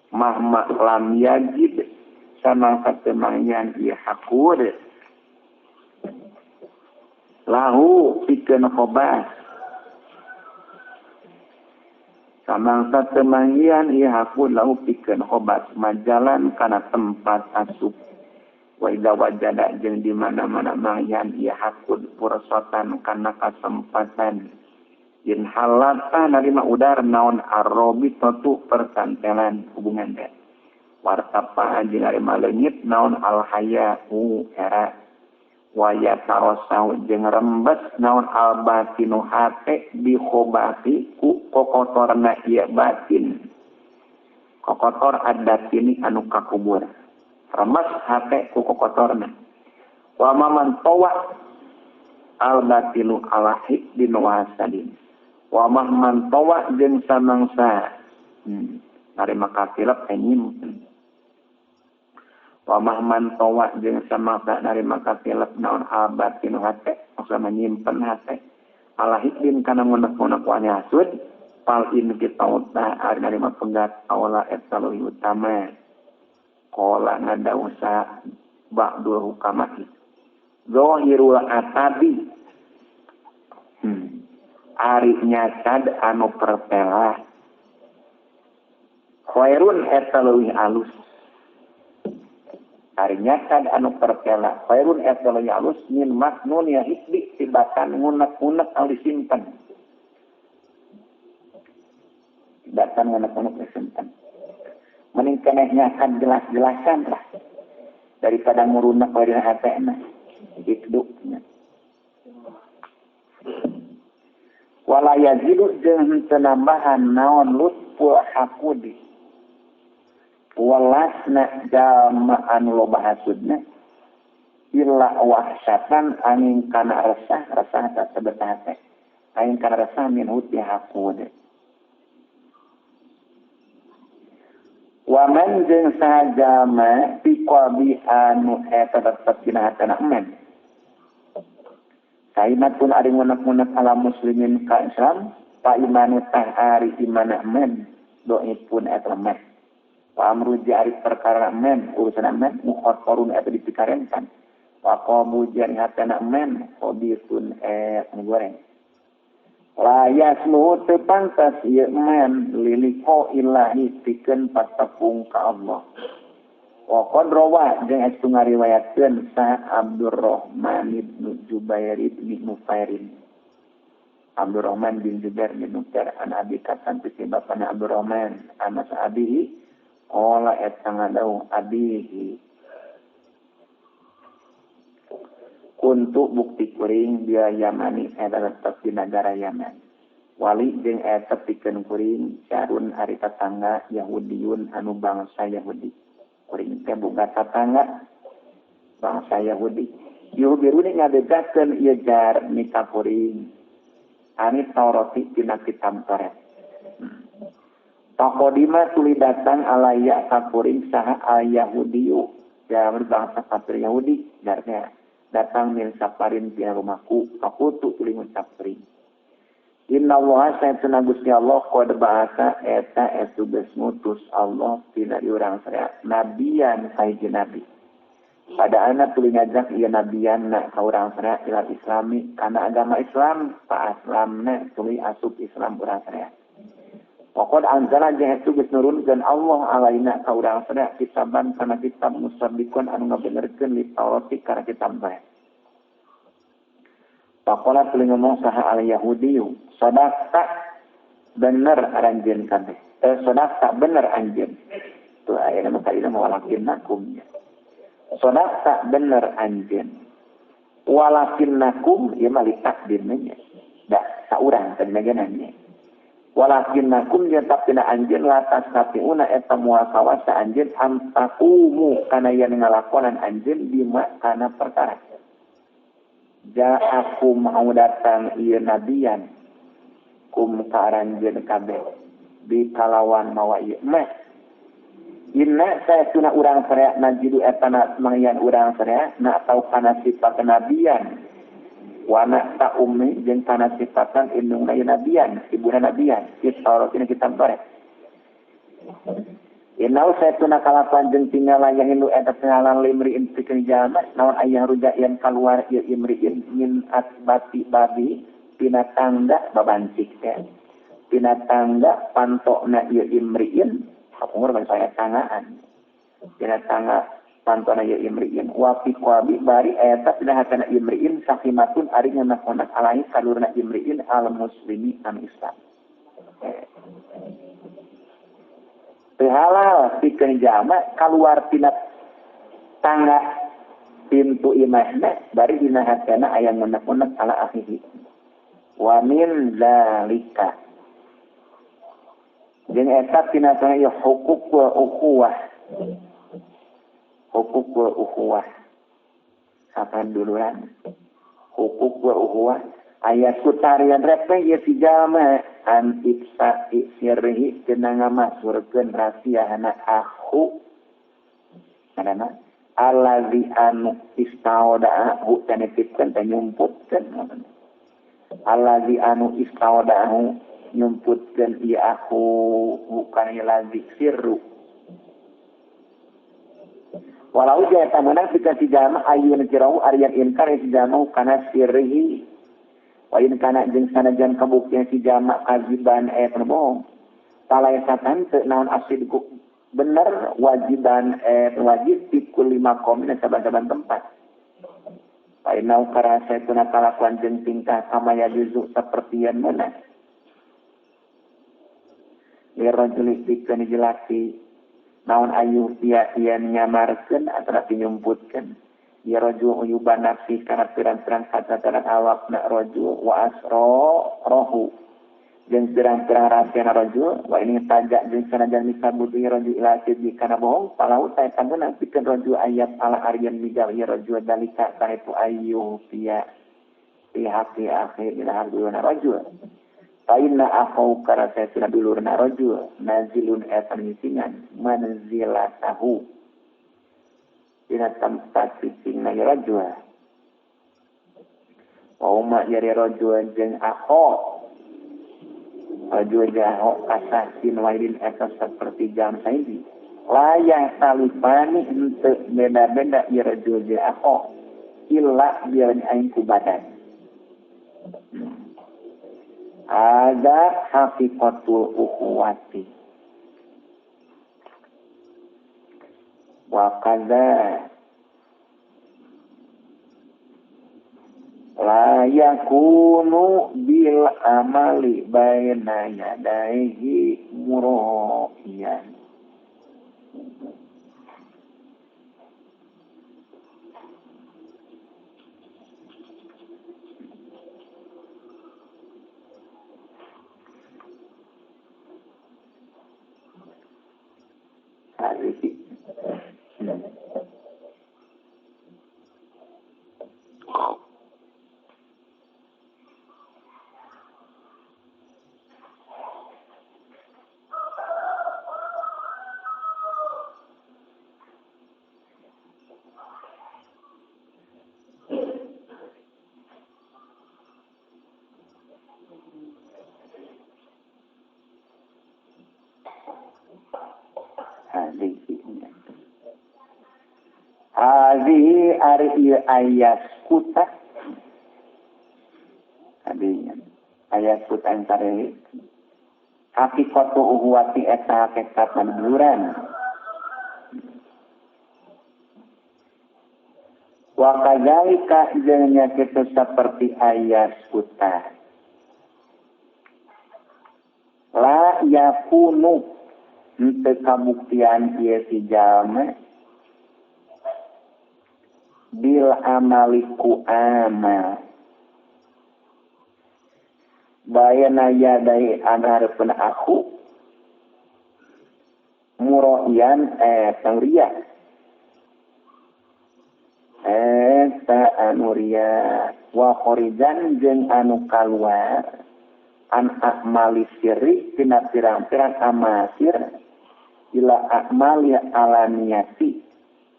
mahma lam yajid samangsa teu mangyan ieu hakur lahu pikeun khobas samangsa teu mangyan ieu hakur lahu pikeun khobas majalan kana tempat asup wa idza wajada jeung di mana-mana mangyan ieu hakur pursotan kana kasempatan yen halata narima udar naon arrobitatu percantelan hubungan teh wartapa jeung narima leungit naon alhaya'u era waya tarosau jeung rembes naon albatinu hate bi khobati ku kokotorna ieu batin kokotor adatini anu kakubur remes hate ku kokotorna wa maman tawa albatinu ala hikdin wasadin wa mahman tawa jeung samangsa narima katilep nyimpen wa mahman tawa jeung samangsa narima katilep naon albatinu hate maksudna nyimpen hate ala hikdin kana ngunek-ngunek wani hasud pal in kita ari narima pegat awala eta leuwih utama qala ngadausa ba'dul hukamati zahirul atabi ari nyacad anu pertela khairun eta leuwih alus ari nyacad anu pertela khairun eta leuwih alus min maknun ya hikdi tibatan ngunek-ngunek anu disimpen tibatan ngunek-ngunek disimpen mending keneh nyacad jelas-jelasan lah daripada ngurunek we dina hatena hikduknya wala yazidu jeung henteu nambahan naon lutful hakudi welasna jalma anu loba hasudna illa wahsyatan angin kana resah resah ta sebetah teh angin kana resah min huti hakud wa man jeung saha jalma fi qalbi anu eta tetep dina hatena men kaimatun ari ngunek-ngunek ala muslimin ka Islam pa imanu tah ari imana men doipun eta lemah wa amru jari perkara men urusan men mukhatarun eta dipikarenkan wa qamu jari hatana men khabithun eta goreng la yasmu teu pantas ieu men liliko ilahi pikeun patepung ka Allah wa qad rawa jeung eta ngariwayatkeun sa Abdurrahman bin Jubair bin Nufairin Abdurrahman bin Jubair bin Nufair an abi katan ti bapana Abdurrahman anas abihi qala eta ngadau abihi kuntu bukti kuring dia Yamani eta tetep di nagara Yaman wali jeung eta pikeun kuring carun ari tatangga Yahudiyun anu bangsa Yahudi kuring teh boga tatangga bangsa Yahudi yuhbiruni ngabejakeun ieu jar nika kuring ani Taurati dina kitab Taurat Taqodima tuli datang alaya ka kuring saha al Yahudiyu jar bangsa kafir Yahudi jarnya datang min saparin tina rumahku kaputu tuli ngucap kuring Inna Allah saytuna Gusti Allah qad ba'atsa eta etu geus ngutus Allah tina urang sadaya nabiyan kahiji nabi. Pada anak tuluy ngajak ieu nabiyan na ka urang sadaya ila islami kana agama Islam fa aslamna tuluy asup Islam urang sadaya. Waqad anzala jeung etu geus nurunkeun Allah alaina ka urang sadaya kitaban kana kitab musaddiqan anu ngabenerkeun li Taurati kana kitab Taurat. Pakola tuluy ngomong saha al Yahudiyu sadaqta bener aranjeun kabeh sadaqta bener anjeun tuh aya mah tadi mah walakinnakum sadaqta bener anjeun walakinnakum ieu mah litakdirna nya da saurang teh meganannya walakinnakum jeung tapina anjeun latas tapiuna eta moal kawasa anjeun antaqumu kana yen ngalakonan anjeun bima kana perkara ja'akum mau datang ieu nabiyan kum ka aranjeun kabeh bi kalawan mawa ieu mah inna saytuna urang saraya najidu eta mangyan urang saraya na tau kana sifat nabiyan Wana ta ummi jeung kana sifatan indungna nabian, ibuna nabian, kitab ini kitab Taurat. Inau saytuna kalakuan jeung tinggal yang hindu eta tinggalan limriin pikeun jalma naon aya ruja yen kaluar ieu imriin min asbati babi tina tangga babancik teh. Tina tangga pantokna ieu imriin kapungkur bari saya tanggaan. Tina tangga pantona ieu imriin wa fi qabi bari eta tina hatana imriin sakimatun ari nganakonak alai kadurna imriin al muslimi an Islam. Teu halal pikeun jalma kaluar tina tangga pintu imahna bari dina hatana aya ngunek-unek ala akhihi. Wa min zalika jeung eta tina sana ieu hukuk wa ukhuwah. Hukuk wa ukhuwah. Sapanduluran. Hukuk wa ukhuwah aya kutarian repeh ieu si jalma an ifsa sirrihi cenah ngamasurkeun rahasiana akhu. Karena allazi anu istaoda'ahu tanitipkeun teh nyumputkeun. Allazi anu istaoda'ahu nyumputkeun ieu akhu bukan lazi sirru. Walau jaya tamunang pikeun si jalma ayun kirau arian inkar si jalma kana sirrihi. Wa in kana jeung sanajan kabuktian si jalma kaziban eta bohong. Talaesatan teu naon asidku bener wajiban wajib pikul lima qomin saban-saban tempat. Fa inau karasa tuna kalakuan jeung tingkah kama ya juzu saperti yen meunang. Lirajuli pikeun jelaki naon ayu tia yen nyamarkeun atawa nyumputkeun. Ya rajul uyuban nafsi kana pirang-pirang kacataran awakna rajul wa asra rohu jeung pirang-pirang rahasiana rajul wa ini tajak jeung sanajan misabutu ya rajul ila siddi kana bohong palau ta eta meunang pikeun rajul ayat ala aryan migal ya rajul dalika kana itu ayu fiya fi haqqi akhir ila haduna rajul fa inna akhau kana saytuna dulurna rajul nazilun eta nyisingan manzilatahu dina tempat cicingna rajul wa umma yari rajul jeung akho rajul jeung akho kasasin waidin eta saperti jam saiji layang salipani henteu beda-beda ieu rajul jeung akho illa biar aing ku badan. Ada haqiqatul ukhuwati wa kadza la yakunu bil amali baina yadaihi mura'iyan. Hazihi ari ieu ayat kuta adinya ayat kuta antara hakikatu uhuwati eta hakikat manduran wa kadzalika jeung nya kitu saperti ayat kuta la yakunu henteu kabuktian ieu si jalma bil amaliku amal bayana yadai anharepun aku muroian eta ria eta anu ria wa khorijan jeung anu kaluar an akmali sirri tina pirang-pirang amasir ila akmali alaniyati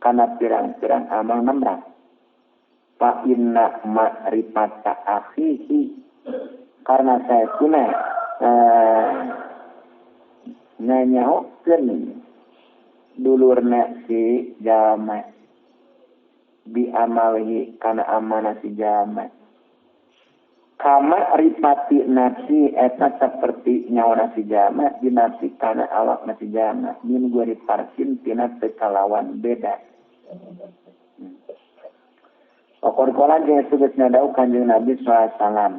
kana pirang-pirang amal nemrang. Fa inna ma'rifata akhihi karena saya kuna nganyahokeun dulurna si jalma bi amalihi kana amanah si jalma kama ripati nafsi eta seperti nyawa si jalma di nafsi kana awak si jalma min gua diparsin tina teu kalawan beda. Okor kola jeung suges nadau Kanjeng Nabi sallallahu alaihi wasallam.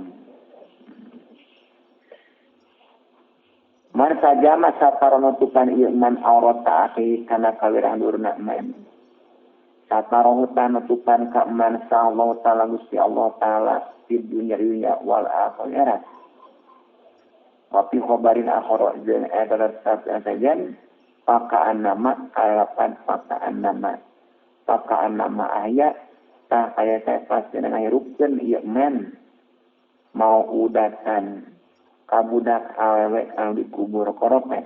Man sajama sataronutupan ieu man aurata akhi kana kawirah durna man. Satarohu tanutupan ka man sallallahu ta'ala Gusti Allah ta'ala di dunya dunya wal akhirat. Wa fi khabarin akhara jeung eta sajan pakaan nama kalapan pakaan nama aya tah aya saya pasti ngahirupkeun ieu man mau udatan kabudak awewe anu dikubur koropes.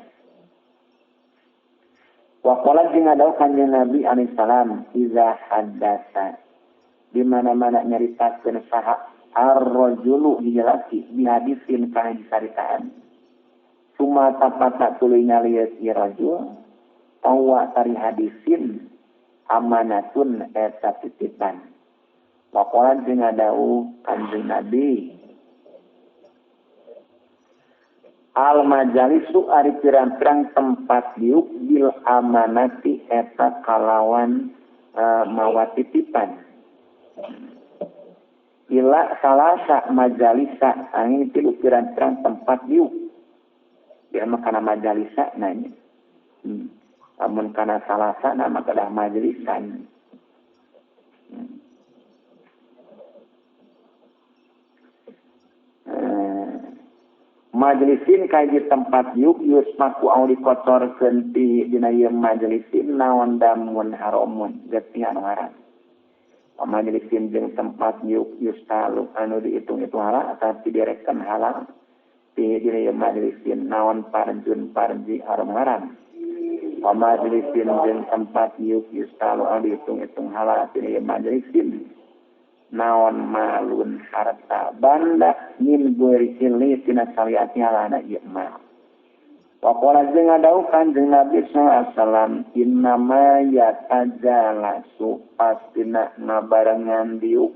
Wa qala jeung ngadau Kanjeng Nabi alaihi salam iza haddatsa di mana-mana nyaritakeun saha ar-rajulu dijelaki bi hadisin kana disaritaan. Suma tapata tuluy nyalieu ieu rajul tawa tari hadisin amanatun eta titipan. Wa qala jeung ngadau Kanjeng Nabi al majalisu ari pirang-pirang tempat diuk bil amanati eta kalawan mawa titipan. Ila salasa majalisa angin tilu pirang-pirang tempat diuk. Dia mah kana majalisa nanya. Amun kana salasa nama kedah majelisan. Majelisin kaji tempat yuk yusmaku au dikotorkeun ti dina ieu majelisin naon damun haramun getih anu haram. Majelisin jeung tempat yuk yustalu anu diitung-itung halal tapi direkan halal ti dina ieu majelisin naon parjun parji haram haram. Majelisin jeung tempat yuk yustalu anu diitung-itung halal ti dina ieu majelisin naon malun harta banda min gori hili tina saliati halana ieu mal. Wa qala jeung ngadau Kanjeng Nabi sallallahu alaihi wasallam innama yatajalasu pastina ngabarengan diuk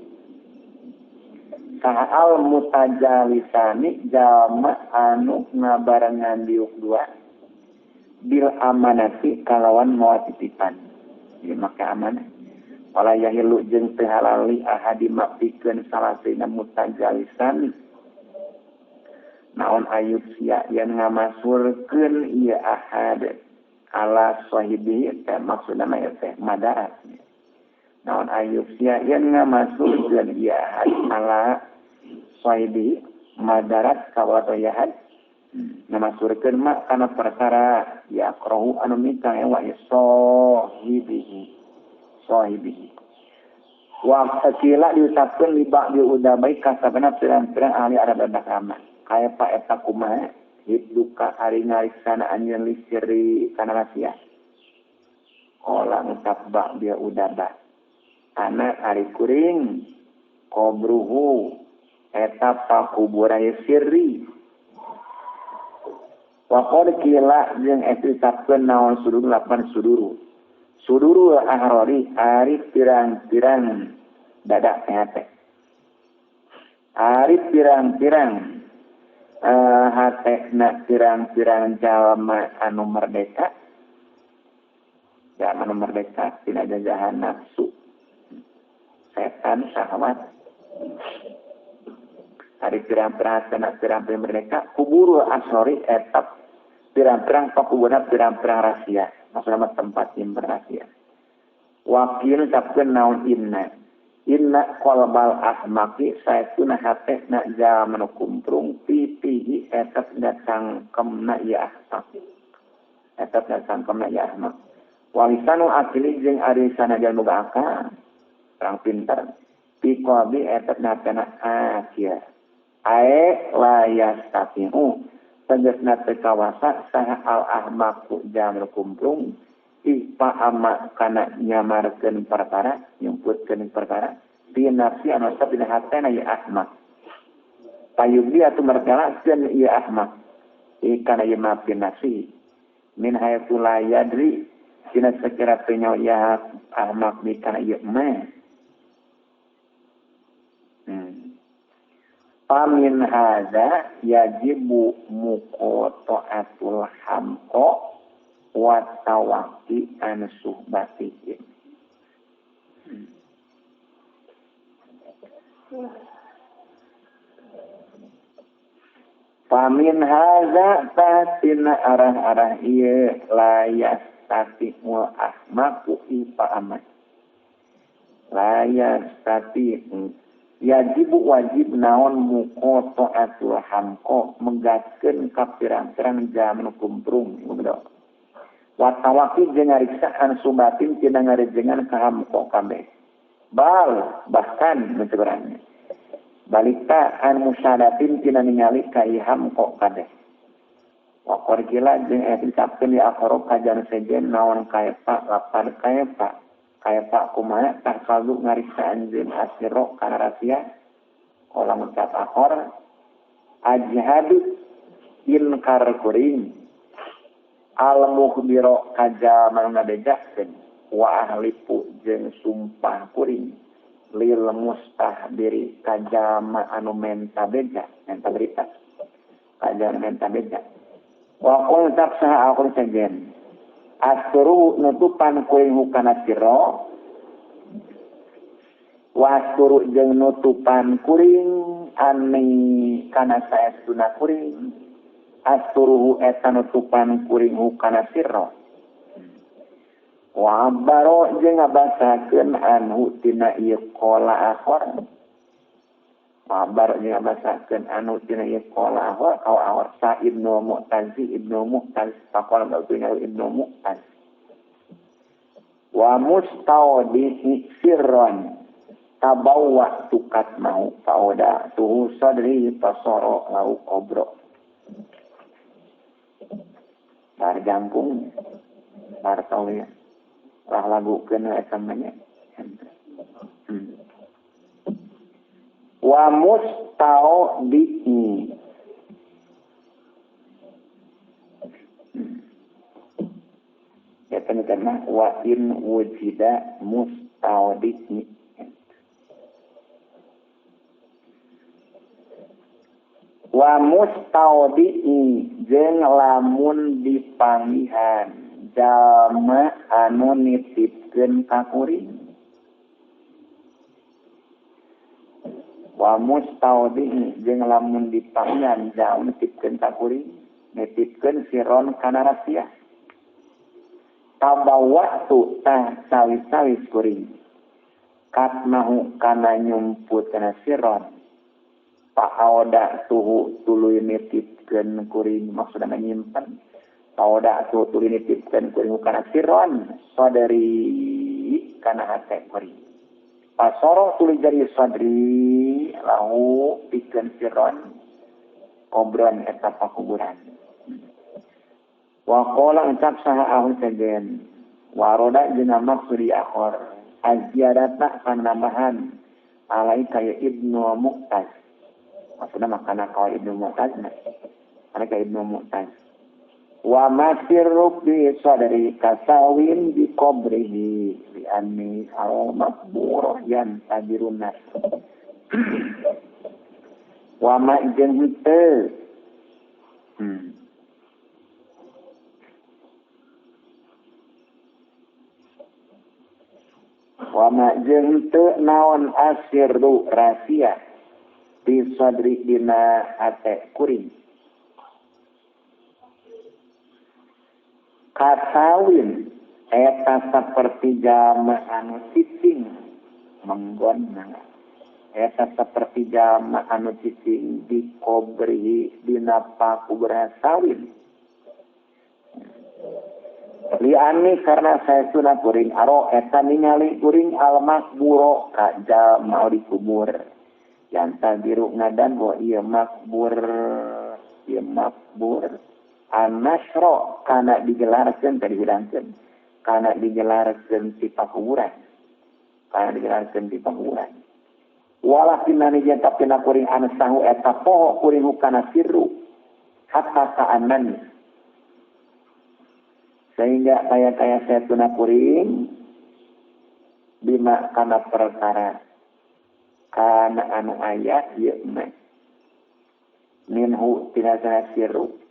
saha al mutajalisani jalma anu ngabarengan diuk dua bil amanati kalawan mawa titipan. Ieu make amanah. Wala yahilu jeung teu halal li ahadi mapikeun salasina mutajalisan naon ayub sia yen ngamasurkeun ieu ahad ala sahibi teh maksudna mah teh madarat naon ayub sia yen ngamasurkeun ieu ahad ala sahibi madarat kawato yahad ngamasurkeun mah kana perkara yakrohu anu mika ewa sahibihi sahibihi. Wa kila diucapkeun li ba'di udabai kasabana pirang-pirang ahli Arab dan kaya pak eta kumaha hidduka ari ngariksana anjeun li sirri kana rahasia. Qala ngucap ba'di udaba ana ari kuring qabruhu eta pakuburan sirri. Wa qad kila jeung eta diucapkeun naon sudur lapan suduru suduru ahrori ari pirang-pirang dada hate ari pirang-pirang hate na pirang-pirang jalma anu merdeka jalma anu merdeka tina jajahan nafsu setan syahwat ari pirang-pirang hate na pirang-pirang merdeka kuburu asori eta pirang-pirang pakuburan pirang-pirang rahasia maksudna tempat yang berrahasia. Wakil ucapkeun naon inna inna qalbal ahmaqi saetuna hatena jalma nu kumprung pipihi eta datangkemna ieu ahmaq eta datangkemna ieu ahmaq walisanu akili jeung ari sanajan boga akal orang pintar pi qalbi eta hatena akhir ae la yastatiu tegasna teu kawasa saha al ahmaqu jalma kumprung ipa ama kana nyamarkeun perkara nyumputkeun perkara Fi nafsi anu tetep dina hatena ieu ahmak. Payubdi atuh mertelakeun ieu ahmak kana ieu ma fi nafsi min haitsu la yadri dina sakira teu nyaho ieu ahmak bi kana ieu ma. Pamin hadza yajibu muqata'atul hamqa wa tawaqi an suhbatihim. Pamin hadza tatina arah-arah ieu la yastati'u ahmaqu ipa amat. La yastati'u yajibu wajib naon muqata'atul hamqa megatkeun ka pirang-pirang jalma nu kumprung goblok. Wa tawaqi jeung ngariksaan subatin tina ngarejengan ka hamqa kabeh. Bal bahkan menceberangnya. Balita an musyadatin tina ningali ka hamqa kabeh. Wa qarqila jeung aya diucapkeun di akhara kajan sejen naon kaepa lapan kaepa. Kaepa kumaha tah kaldu ngariksa anjeun asiro kana rahasia kala ngucap akhor ajhadu inkar kuring al mukhbiro kajalma ngabejakeun wa ahlifu jeung sumpah kuring lil mustahbiri kajalma anu menta beja menta berita kajalma menta beja wa qul taksaha aqul sejen asturu nutupan kuring hukana sira wasturu jeung nutupan kuring ani kana saestuna kuring asturuhu eta nutupan kuring hukana sira wa baro jeung ngabasakeun anhu tina ieu qala akhor wa baro jeung ngabasakeun anhu tina ieu qala akhor aw awar sa Ibnu Mu'tazi Ibnu Mu'taz faqala ba'duna Ibnu Mu'taz wa mustawdihi sirran tabawwa tukat mau fauda tuhu sadri pasoro lau kobro bar jangkung bar tauya lah lagukeun eta mah nya. Wa mustaudi'i ya teman-teman wa in wujida mustaudi'i wa mustaudi'i jeung lamun dipanggihan jalma anu nitipkeun ka kuring wa mustaudi'i jeung lamun dipanggihan jalma nitipkeun ka kuring nitipkeun siron kana rahasia tabawatu tah sawis-sawis kuring katmahu kana nyumput kana siron paoda tuhu tuluy nitipkeun kuring maksudna nyimpen paoda tuhu tuluy nitipkeun kuring kana siron sadari kana hate kuring pasoro tuluy jari sadri lahu pikeun siron kobron eta pakuburan wa qala ucap saha ahun sejen waroda jeung maksudi akhor aziyadata panambahan alai kaya Ibnu Mu'taz maksudna makana ka Ibnu Mu'taz alai ka Ibnu Mu'taz wa masirru bi sadri kasawin bi qabrihi li anni al maqbur yantadirun nas wa ma jeung henteu wa ma jeung henteu naon asirru rahasia di sadri dina hate kuring kasawin eta saperti jalma anu cicing menggon eta saperti jalma anu cicing di kobrihi dina pakuburan sawin liani karena saya sunah kuring aro eta ningali kuring al makburo ka jalma dikubur yanta biru ngadan bahwa ieu makbur anasro kana digelarkeun tadi hudangkeun kana digelarkeun ti pakuburan kana digelarkeun ti pakuburan Walakin nani jeung tapina kuring ansahu eta poho kuring hukana sirru hatta ka'anani sehingga kaya-kaya saya tuna kuring bima kana perkara kana anu aya ieu mah minhu tina sirru.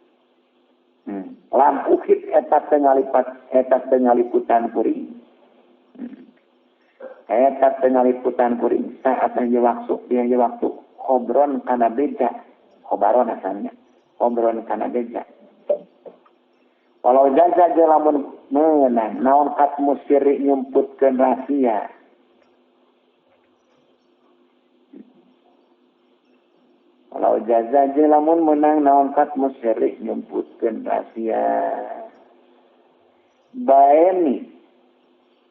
Lam ukit eta teu ngalipat eta teu ngaliputan kuring. Eta teu ngaliputan kuring saat yang waktu yang waktu khobron kana beja khobaron asalnya khobron kana beja. Walau jaza jeung lamun meunang naon katmu sirri nyumputkeun rahasia walau jaza jeung lamun meunang naon katmu sirri nyumputkeun rahasia baeni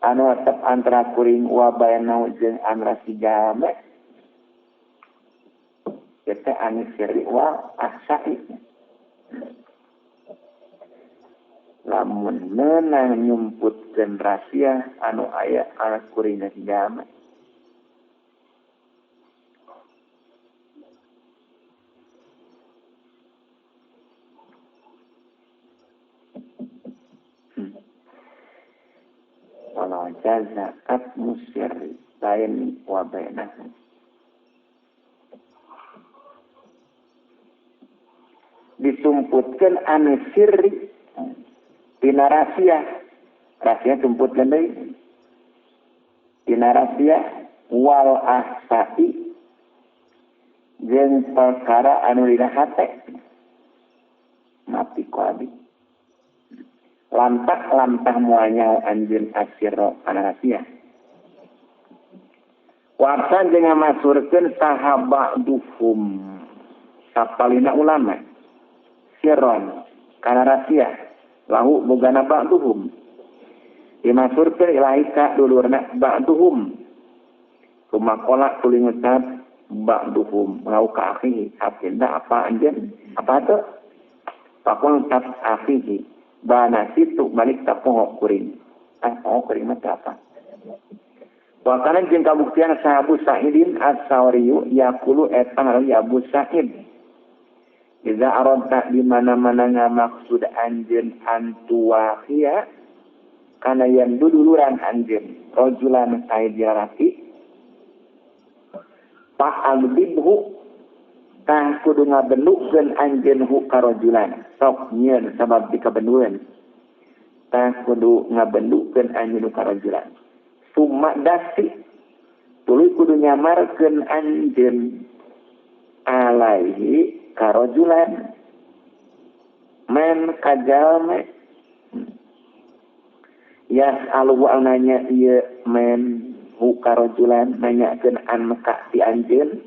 anu tetep antara kuring wa baenau jeung antara si jalma eta anu sirri wa ahsai. Lamun meunang nyumputkeun rahasia anu aya kana kuring si jalma walau jaza katmu sirri baini wa bainahu disumputkeun anu sirri tina rahasia rahasia sumputkeun deui tina rahasia wal ahsai jeung perkara anu dina hate mati ku abdi lantah-lantah muanya anjeun asirro kana rahasia. Warsan jeung ngamasurkeun saha ba'duhum sapalina ulama sirron kana rahasia lahu bogana ba'duhum dimasurkeun ilahi ka dulurna ba'duhum kumakola tuluy ngucap ba'duhum lau ka akhihi apinda apa anjeun apa teu pakul ngucap akhihi bana situ balik tak poho kuring. Poho kuring mah apa? Wakana jeung kabuktian sahabu Sa'idin As-Sawriyu yaqulu eta ngaran Abu Sa'id. Iza aradta di mana-mana ngamaksud anjeun antuwahia kana yang duduluran anjeun rajulan said lalaki fa'albibhu tah kudu ngabendukeun anjeun hu ka rajulan sok nyieun sabab dikabendueun tah kudu ngabendukeun anjeun ka rajulan summa dasi tuluy kudu nyamarkeun anjeun alaihi ka rajulan man kajalme yas'alu nanya ieu man hu ka rajulan nanyakeun an ka ti anjeun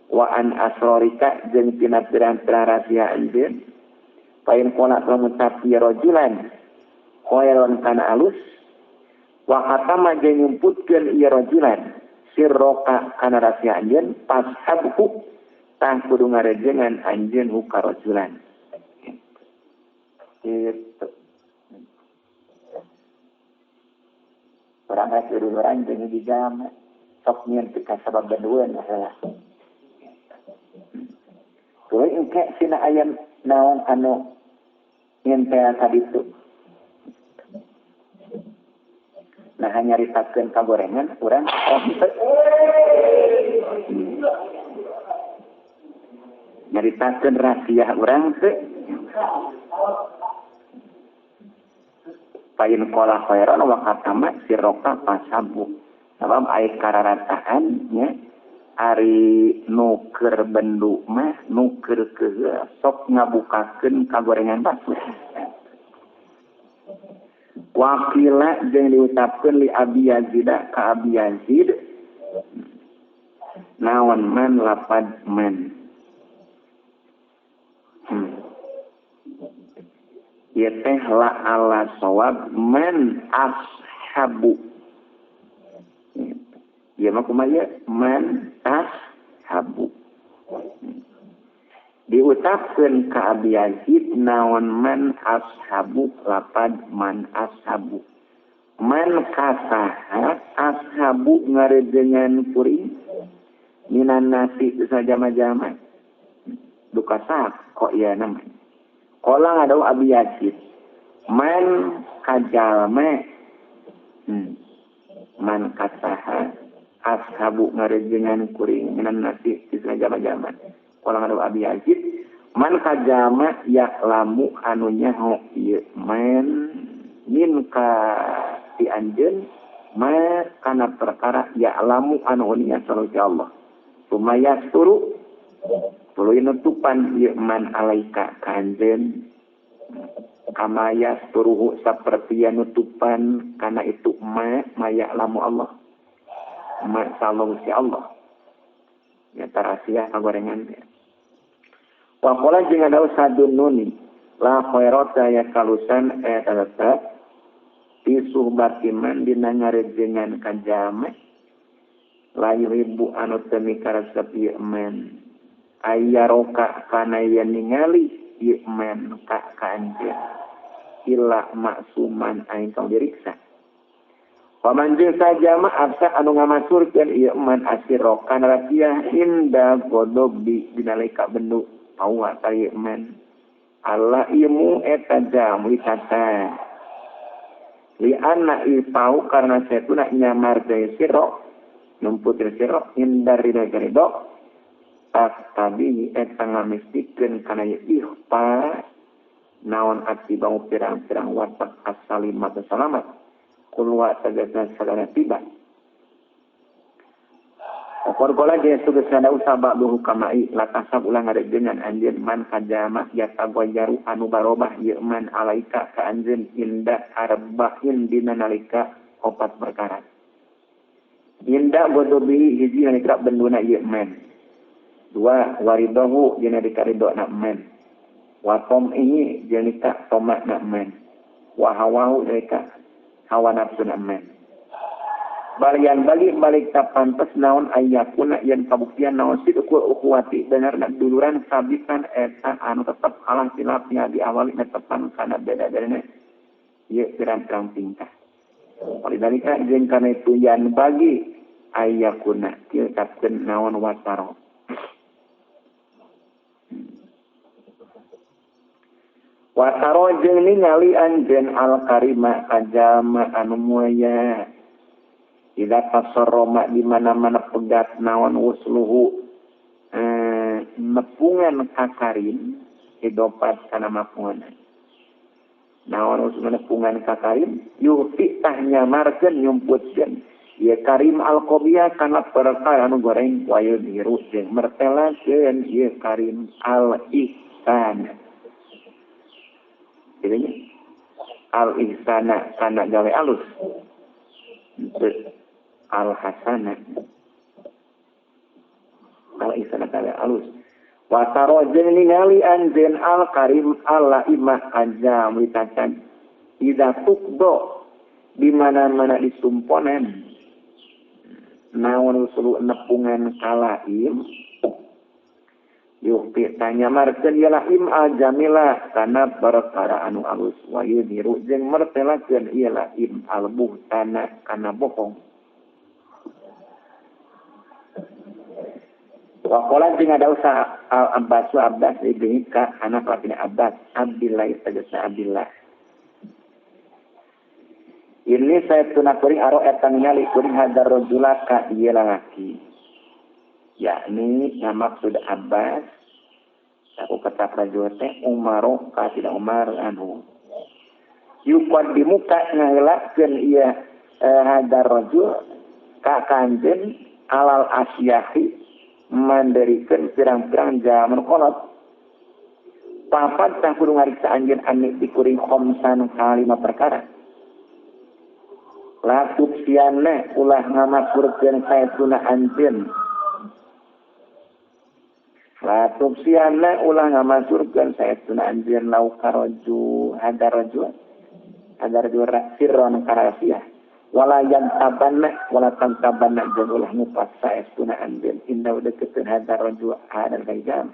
wa an asrorika jeung tina pirang-pirang rahasia anjeun pain qala lamun tapi rajulan khairon kana alus wa khatama jeung nyumputkeun ieu rajulan sirroka kana rahasia anjeun pashabhu tah kudu ngarejengan anjeun hu ka rajulan gitu. Urang rek duluran jeung di jama sok nyieun teu kasabab bendueun heula. Tuluy engke sina aya naon anu nyentel ka ditu. Nah nyaritakeun kagorengan urang nyaritakeun rahasia urang teh pain qala khairan wa katama sirroka pasabu sabab ai kararataan nya ari nu keur bendu mah nu keur keheul sok ngabukakeun kagorengan batur. Wakila jeung diucapkeun li Abi Yazid ka Abi Yazid naon man lapad man. Ieu teh la ala sawab man ashabu. Ieu mah kumaha ieu man ashabu. Diucapkeun ka Abi Yazid naon man ashabu lapad man ashabu. Man kasaha ashabu ngarejengan kuring Minan nasi bisa jama-jama. Duka sak kok iya namanya. Kolang ada Abi Yazid. Man kajalme man kasaha ashabu ngarejengan kuring minan nasi bisa jama-jama. Kolang ada Abi Yazid. Man kajama yaklamu anu nyaho ieu man min ka ti anjeun ma kana perkara ya'lamu anu unya sallallahu Allah. Sumayasturu tuluy nutupan ieu man alaika ka anjeun kama yasturuhu saperti nutupan kana itu ma ya'lamu Allah. Ma sallallahu si Allah. Ya rahasia kagorengan teh. Wa qala jeung ada sadun nuni la khairata ya kalusan eta tetep fi suhbati man dina ngarejengan ka jalma la yuhibbu anu teu mikaresep ieu man ayaroka kana yen ningali ieu man ka anjeun illa maksuman aing kang diriksa. Paman jeung sajama absa anu ngamasurkeun ieu man asirokan rapiah inda godobi dina leka bendu pawa ka ieu man alla ilmu eta jamu tata li anna ipau karena setuna nyamar deui siro numput siro indar dina garido tak tabi eta ngamistikeun kana ieu ihpa naon ati bau pirang-pirang watak asalimat salamat kulwa tegasna sadana tiba. Okor kola jeung sugesna usah ba'duhu kamai latasab ulah ngarejengan anjeun man kajama yatagoyaru anu barobah ieu man alaika ka anjeun inda arba'in dina nalika opat perkara. Inda godobi hiji nalika benduna ieu man. Dua waridahu dina nalika ridona man. Wa tom'ihi jeung nalika tomakna man. Wa hawahu nalika hawa nafsu man. Balian balik tak pantas naon ayakuna yen kabuktian naon sidqul ukhuwati bener duluran sabitan eta anu tetep alang silapnya diawali netepan kana beda-bedana ieu pirang-pirang tingkah. Walidalika jeung kana itu yan bagi ayakuna tilkapkeun naon wataro. Wataro jeung ningali anjeun al karima kajama anu mulia. Ida tasarroma di mana-mana pegat naon wusluhu nepungan ka karim hidopat kana mapungan. Naon wusluhu nepungan ka karim yufi tah nyamarkeun nyumputkeun ieu karim al-qobiyah kana perkara anu goreng wa yudhiru jeung mertelakeun ieu karim al-ihsan. Jadi al-ihsana kana gawe alus. Al-hasana al-ihsana kana alus. Wa taro jeung ningali anjeun al-karim alla imah ajam witacan idza tuqdo di mana-mana disumponan naon usulu nepungan kalaim yuhti tanya markeun ieu laim al-jamilah kana perkara anu alus wa yudhiru jeung mertelakeun ieu laim al-buhtana kana bohong. Wa qala jeung ada usaha al-Abbas Abbas ibni ka anak lakina Abbas Abdillah tegasna Abdillah. Ini saya tuna kuring aro eta ningali kuring hadar rajula ka ieu lalaki. Yakni maksud Abbas aku kata rajul teh Umar ka tidak Umar anu. Yuqaddimu ka ngaheulakeun ieu hadar rajul ka kanjeun alal asyahi manderikeun pirang-pirang jaman kolot. Papat tah kudu ngariksa anjeun anu dikuring khamsan kalima perkara. La tubsianna ulah ngamakurkeun saestuna anjeun. La tubsianna ulah ngamasurkeun saestuna anjeun lau karaju hadar rajul hadar rajul sirron karasiah. Wala yang tabanna wala tantabanna jeung ulah ngupas saestuna anjeun inda dekeun hadar rajul hadar kaijam.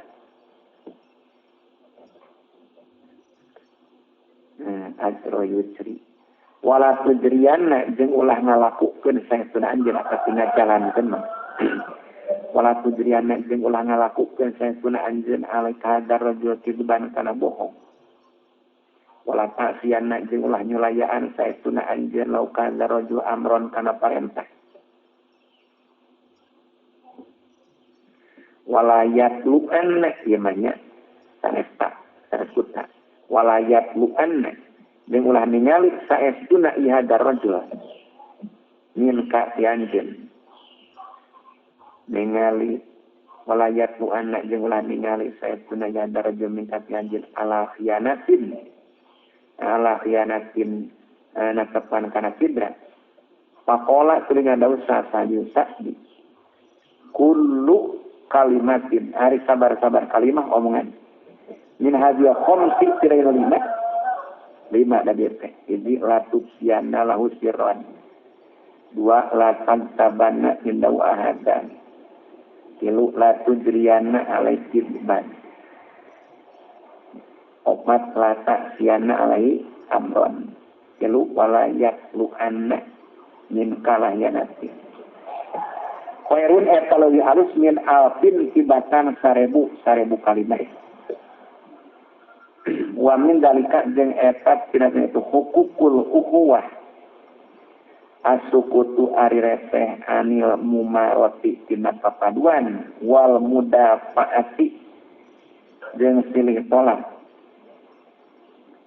Ajro yusri wala tujrianna jeung ulah ngalakukeun saestuna anjeun ataupun ngajalankeun mah. Wala tujriana jeung ulah ngalakukeun saestuna anjeun alaika hadar rajul kidban kana bohong. Wala ta'siyana jeung ulah nyulayaan saestuna anjeun lauka hadar rajul amron kana parentah. Wala yatlu'anna ieu mah nya sanes ta sanes kuta. Wala yatlu'anna jeung ulah ningali saestuna ieu hadar rajul min ka ti anjeun. Ningali walayat nu anak jeung ulah ningali saestuna yadar jeung mingkat anjeun ala khianatin natepan kana kidra faqala tuluy ngadawu sasaju sa'di kullu kalimatin ari sabar-sabar kalimah omongan min hadhihi khamsi tina lima da dieu teh hiji latubsiana lahu sirran dua latan tabana indau ahadan tilu la tujriyana alai kidban opat la ta'siyana alai amron tilu wala yatlu'anna min kalahyanati khairun eta leuwih alus min alfin tibatan sarebu kalimah wa min dalika jeung eta tina itu hukukul ukhuwah asukutu ari reteh anil mumaroti tina papaduan wal mudafaati jeung silih tolak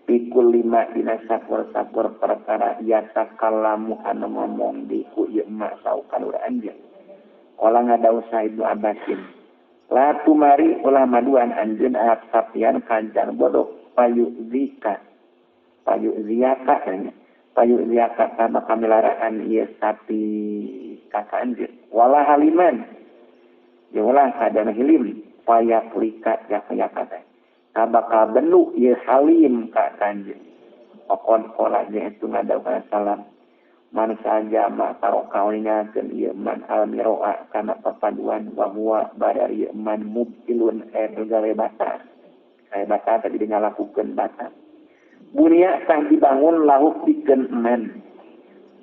pikul lima dina sakur-sakur perkara yatakallamu anu ngomong di ku ieu emak saukan urang anjeun olah ngadawu Ibnu Abbasin la tumari ulah maduan anjeun ahad sapian kanjang bodoh payu zika payu ziaka nya payu ziaka kana kamilaraan ieu sapi kakak anjeun wala haliman ya ulah sadana hilim payaklika yaka teh kabakal benu ieu halim ka anjeun pokon pola jeung itu ngadawuh salam man saja ma taroka ningalkeun ieu man almiroa kana papaduan wa huwa badar ieu man mubtilun gawe batal gawe batal tadi ngalakukeun batal bunia tah dibangun lahu pikeun man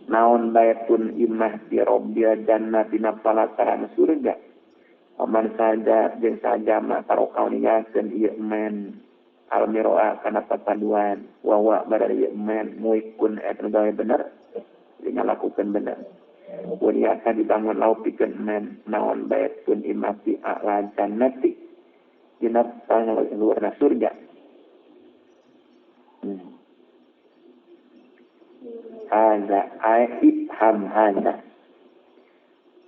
naon baitun imah di robbil jannah dina palataran surga paman saja jeung saja ma taroka ningalkeun ieu man almiroa kana papaduan wa huwa badar ieu man muikun eta gawe bener ngalakukeun bener bunia tah dibangun lahu pikeun man naon baitun imah di a'la jannati dina luhurna surga. Haza ai ibham haza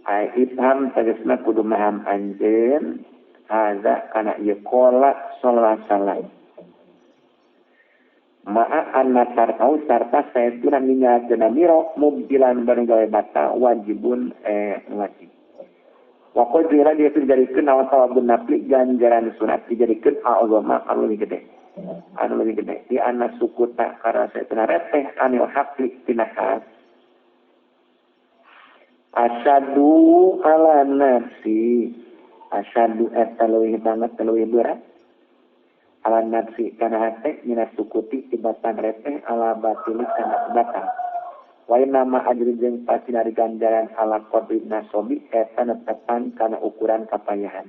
ai ibham tegasna kudu maham anjeun haza kana ieu qala sallallahu alaihi wasallam ma'a anna tarkau sarta saestuna ninggalkeun miro mubtilan banu gawe batal wajibun wajib wa qad jira dia dijadikeun naon sawabun nafli ganjaran sunat dijadikeun a'zama anu leuwih gede anu leuwih gede di anna sukuta karena saestuna reteh anil haqqi tina hak asyadu ala nafsi asyadu eta leuwih banget leuwih berat ala nafsi kana hate mina sukuti tibatan reteh ala batili kana batal wa inna ma ajri jeung pasti dari ganjaran ala qadri nasobi eta netepan kana ukuran kapayahan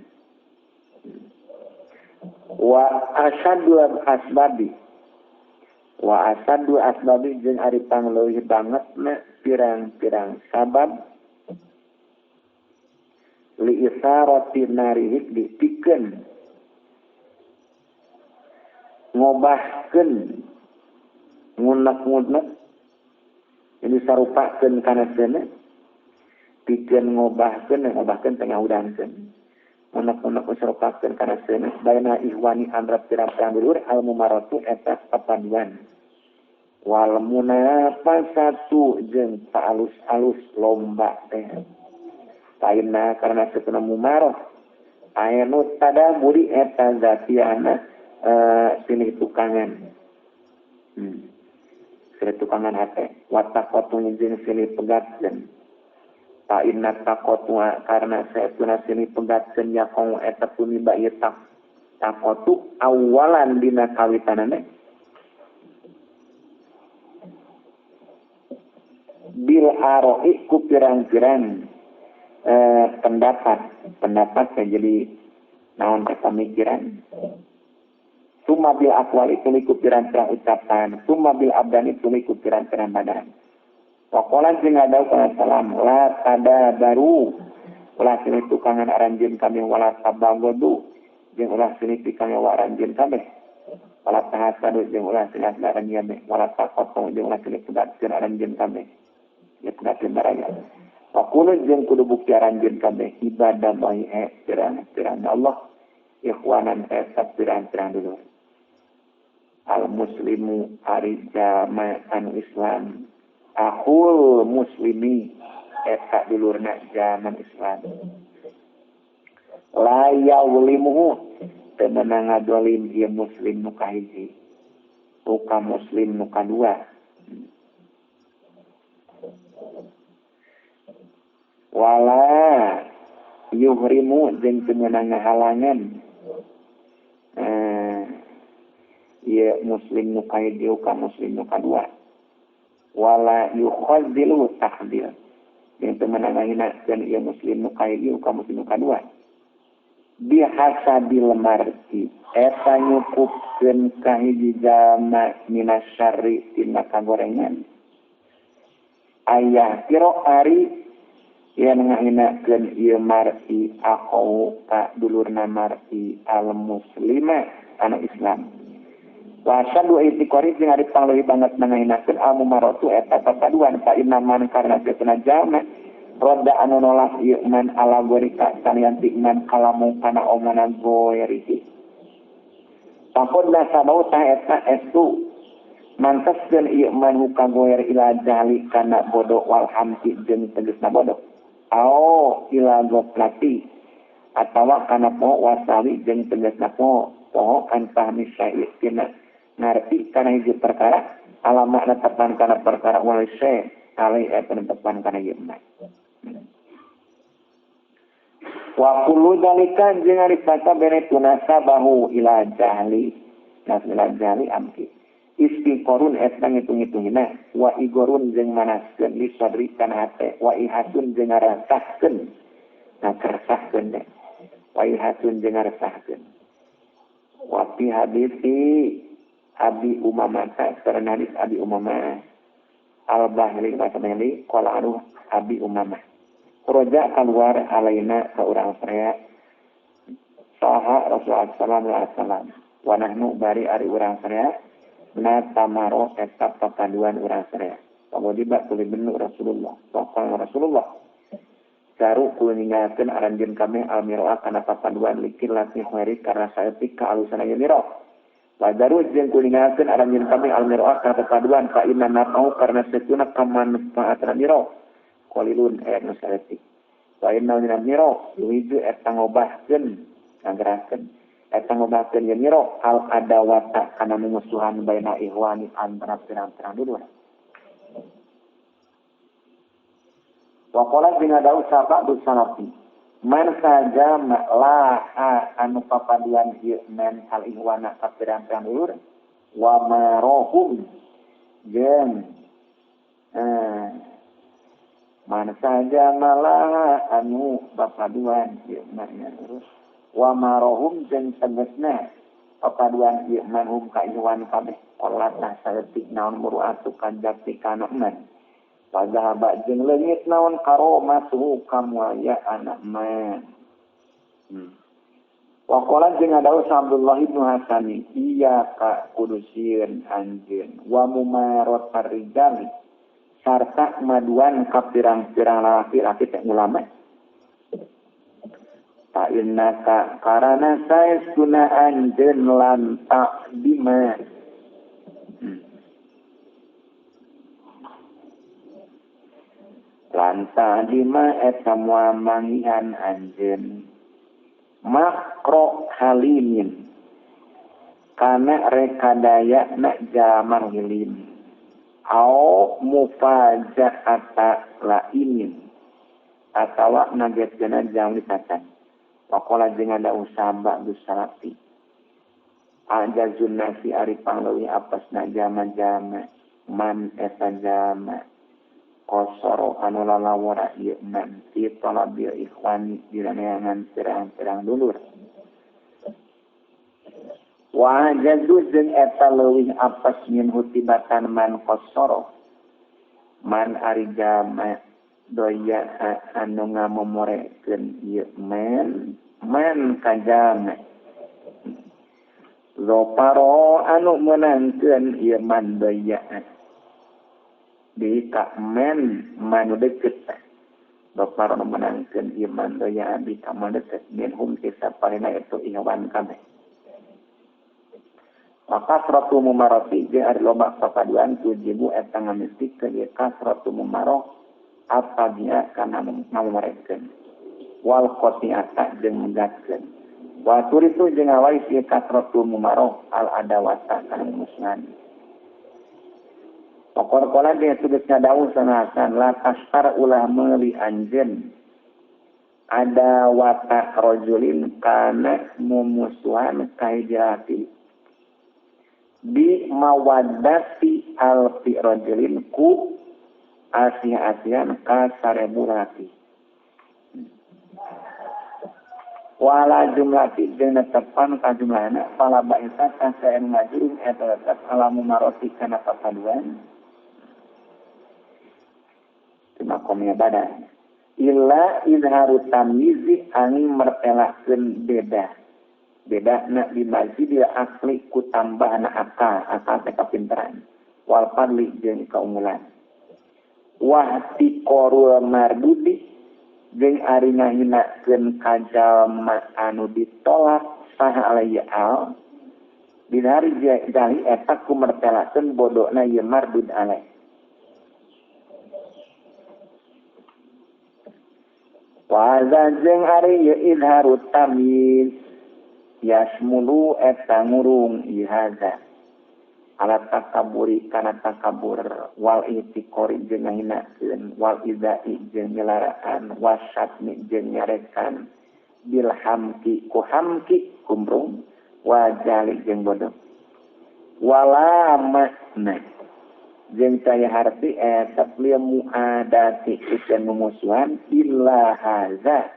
wa asyadu asbabi jeung ari pangleuwih banget na pirang-pirang sabab li isarati narihi dipikeun ngobahkeun ngunek-ngunek ini sarupakeun kana seuneu pikeun ngobahkeun tengah udangkeun unek-unek sarupakeun kana seuneu baina ihwani antara pirang-pirang dulur al mumaratu eta papaduan wal munafasatu jeung paalus-alus lomba teh Paina karena satuna mumaroh anu tadaburi eta zatiana silih tukangan. Silih tukangan hate wattaqatu jeung silih pegatkeun. Ta inna taqatu karena satuna silih pegatkeun yakong eta tumiba ieu taqatu awalan dina kawitanana bil aroi ku pirang-pirang pendapat pendapat jadi naon pemikiran summa bil aqwali tuluy ku pirang-pirang ucapan summa bil abdani tuluy ku pirang-pirang badan. Waqala jeung ngadau kana salam la tadabaru ulah silih tukangan aranjeun kami wala tabagodu jeung ulah silih pikang wa aranjeun kabeh wala tahasadu jeung ulah silih aranjeun kabeh wala taqatu jeung ulah silih pegatkeun aranjeun kabeh ya pegatkeun baraya. Waqulu jeung kudu bukti aranjeun kabeh ibadah bae pirang-pirang Allah ikhwanan eta pirang-pirang dulur. Al muslimu ari jama anu Islam akhul muslimi eta dulurna zaman Islam la yaulimuhu teu meunang ngadolim ieu muslim nu kahiji uka muslim nu kadua wala yuhrimu jeung teu meunang ngahalangan ieu muslim nu kahiji uka muslim nu kadua wala yukhadzilu takhdil jeung teu meunang ngahinakeun ieu muslim nu kahiji ka muslim nu kadua bihasabil mar'i eta nyukupkeun ka hiji jalma minasyarri tina kagorengan ayah kiro ari yen ngahinakeun ieu mar'i akau ka dulurna mar'i al muslima anu Islam. Wasadu itikori jeung ari pangleuwih banget ngahinakeun al mumaratu eta papaduan fa innaman karna satuna jalma roda anu nolak ieu man ala gorika salian ti man kalamu kana omongan goerihi. Takod nasabau tah eta estu manteskeun ieu man huka goer ila jahli kana bodoh wal hamti jeung tegasna bodoh. Ao ila goflati atawa kana poho wasawi jeung tegasna poho poho kan pahmi syai tina ngarti kana hiji perkara ala makna tepan kana perkara wal syai alai eta tepan kana ieu man. Wa kullu dzalika jeung ari bene tunasabahu ila jahli nasila jahli amki istiqorun eta ngitung-ngitungina wa igorun jeung manaskeun li sadri kana hate wa ihasun jeung ngaresahkeun ngakersahkeun wa ihasun jeung ngaresahkeun wa fi hadisi Abi Umamah sareng hadis Abi Umamah al-Bahili masameli qala anu Abi Umamah roja keluar alaina ka urang saya saha Rasulullah sallallahu alaihi wasallam wa nahnu bari ari urang saya na tamaro eta papaduan urang saya pamodiba tuluy benu Rasulullah faqala Rasulullah saru kudu ninggalkeun aranjeun kami almiroa kana papaduan likil lati khairi karena saeutik kaalusan ieu miro wadaru jeung kudu ninggalkeun aranjeun kami almiroa kana papaduan fa inna nafau karena satuna kamanfaatan miro qalilun ayat nu saeutik wa inna minal miro yuhiju eta ngobahkeun ngagerakeun eta ngobahkeun ye miro al adawata kana mumusuhan baina ihwani antara pirang-pirang dulur. Wa qala bin Daud sabab salafi man sajama laha anu papaduan ieu man al ihwana ka pirang-pirang dulur wa marohum jeung man sajama laha anu papaduan ieu man wa marohum jeung tegasna papaduan ieu man hum ka ihwan kabeh qolatna saeutik naon muruatu kanjati kana man Wazahaba jeung leungit naon karomatuhu kamuaya anak man. Wa qala jeung adawu Abdullah ibnu Hasani iya ka kudusieun anjeun wa mumarot parijali sarta maduan ka pirang-pirang lalaki-laki teh ulama. Ta innaka karana saestuna anjeun lan tak bima. Lanta lima eta moal manggihan anjeun makro halimin kana rekadaya na jaman hilim au mufajaata laimin atawa nagetkeuna jam lisatan waqala jeung ada usaba bisalafi ajazun nasi ari pangleuwih apasna jama-jama man eta jama Kosoro anu lalawara ieu man fi talabil ikhwani dina neangan pirang-pirang dulur. Wa jazu jeung eta leuwih apes min hutibatan man kosoro man ari jama doya anu ngamomorekeun ieu man man ka jama zoparo anu meunangkeun ieu man doya di ka men manu deket zoparo anu meunangkeun ieu man doya di ka man deket minhum tisapalina itu ihwan kabeh. Maka kasratu mumarati jeung ari loba papaduan tujibu eta ngamistikeun ieu kasratu mumaroh apa dia kana ngamomorekeun wal qati'ata jeung megatkeun wa turitu jeung ngawaris ieu kasratu mumaroh al adawata kana musnad. Pokor kola dia tugasna dawuh sanasan la tastar ulah meuli anjeun ada wata rajulin kana mumusuhan kahijrati bi mawaddati alfi rajulin ku asih-asihan ka sarebu laki. Wala jumlati jeung netepan ka jumlahna fala ba'isa kasaen ngajurung eta tetep ala mumaroti kana papaduan makomnya badan illa izharu tamyizi angin mertelakeun beda beda na dimazidil akli ku tambahna akal akal teh kapinteran wal fadli jeung kaunggulan wahtiqarul mardudi jeung ari ngahinakeun ka jalma anu ditolak saha alaihi al dina hari jali eta ku mertelakeun bodona ieu mardud alaih. Wa jeung ari ieu izharu tamyiz yasmulu eta ngurung ieu hadza ala takaburi kana takabur wal itiqori jeung ngahinakeun wal idai jeung nyelaraan wasatmi jeung nyarekan bil hamki ku hamki kumrung wajali jeung bodoh wala makna jeung taya harti eta lieu muadati pikeun mumusuhan illa hadza.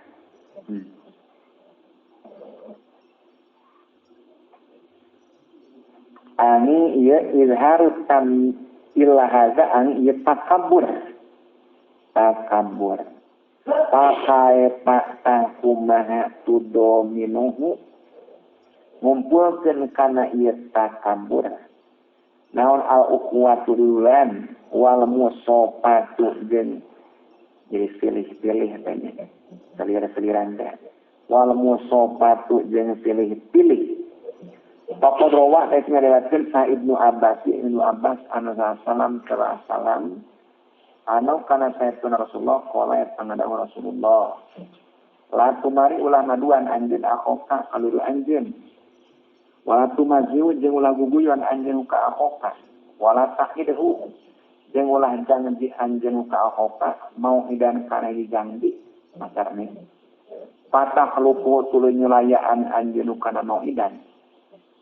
Angi ieu izharu tam illa hadza angi ieu takabur takabur pakai patah kumaha tudominuhu ngumpulkeun kana ieu takabur naon al ukhuwatu lulan wal musopatu jeung jadi pilih-pilih tanya selir-seliran teh wal musopatu jeung pilih-pilih. Pokok rawah teh ngariwayatkeun sa Ibnu Abbas Ibnu Abbas anu salam kala salam anu kana sayyiduna Rasulullah qala pangadawu Rasulullah la tumari ulah maduan anjeun akhoka kaluru anjeun wala tumaziu jeung ulah guguyon anjeun ka akhoka wala tahidhu jeung ulah janji anjeun ka akhoka mau idan kana dijangdi macarne patah lupu tuluy nyulayaan anjeun kana mau idan.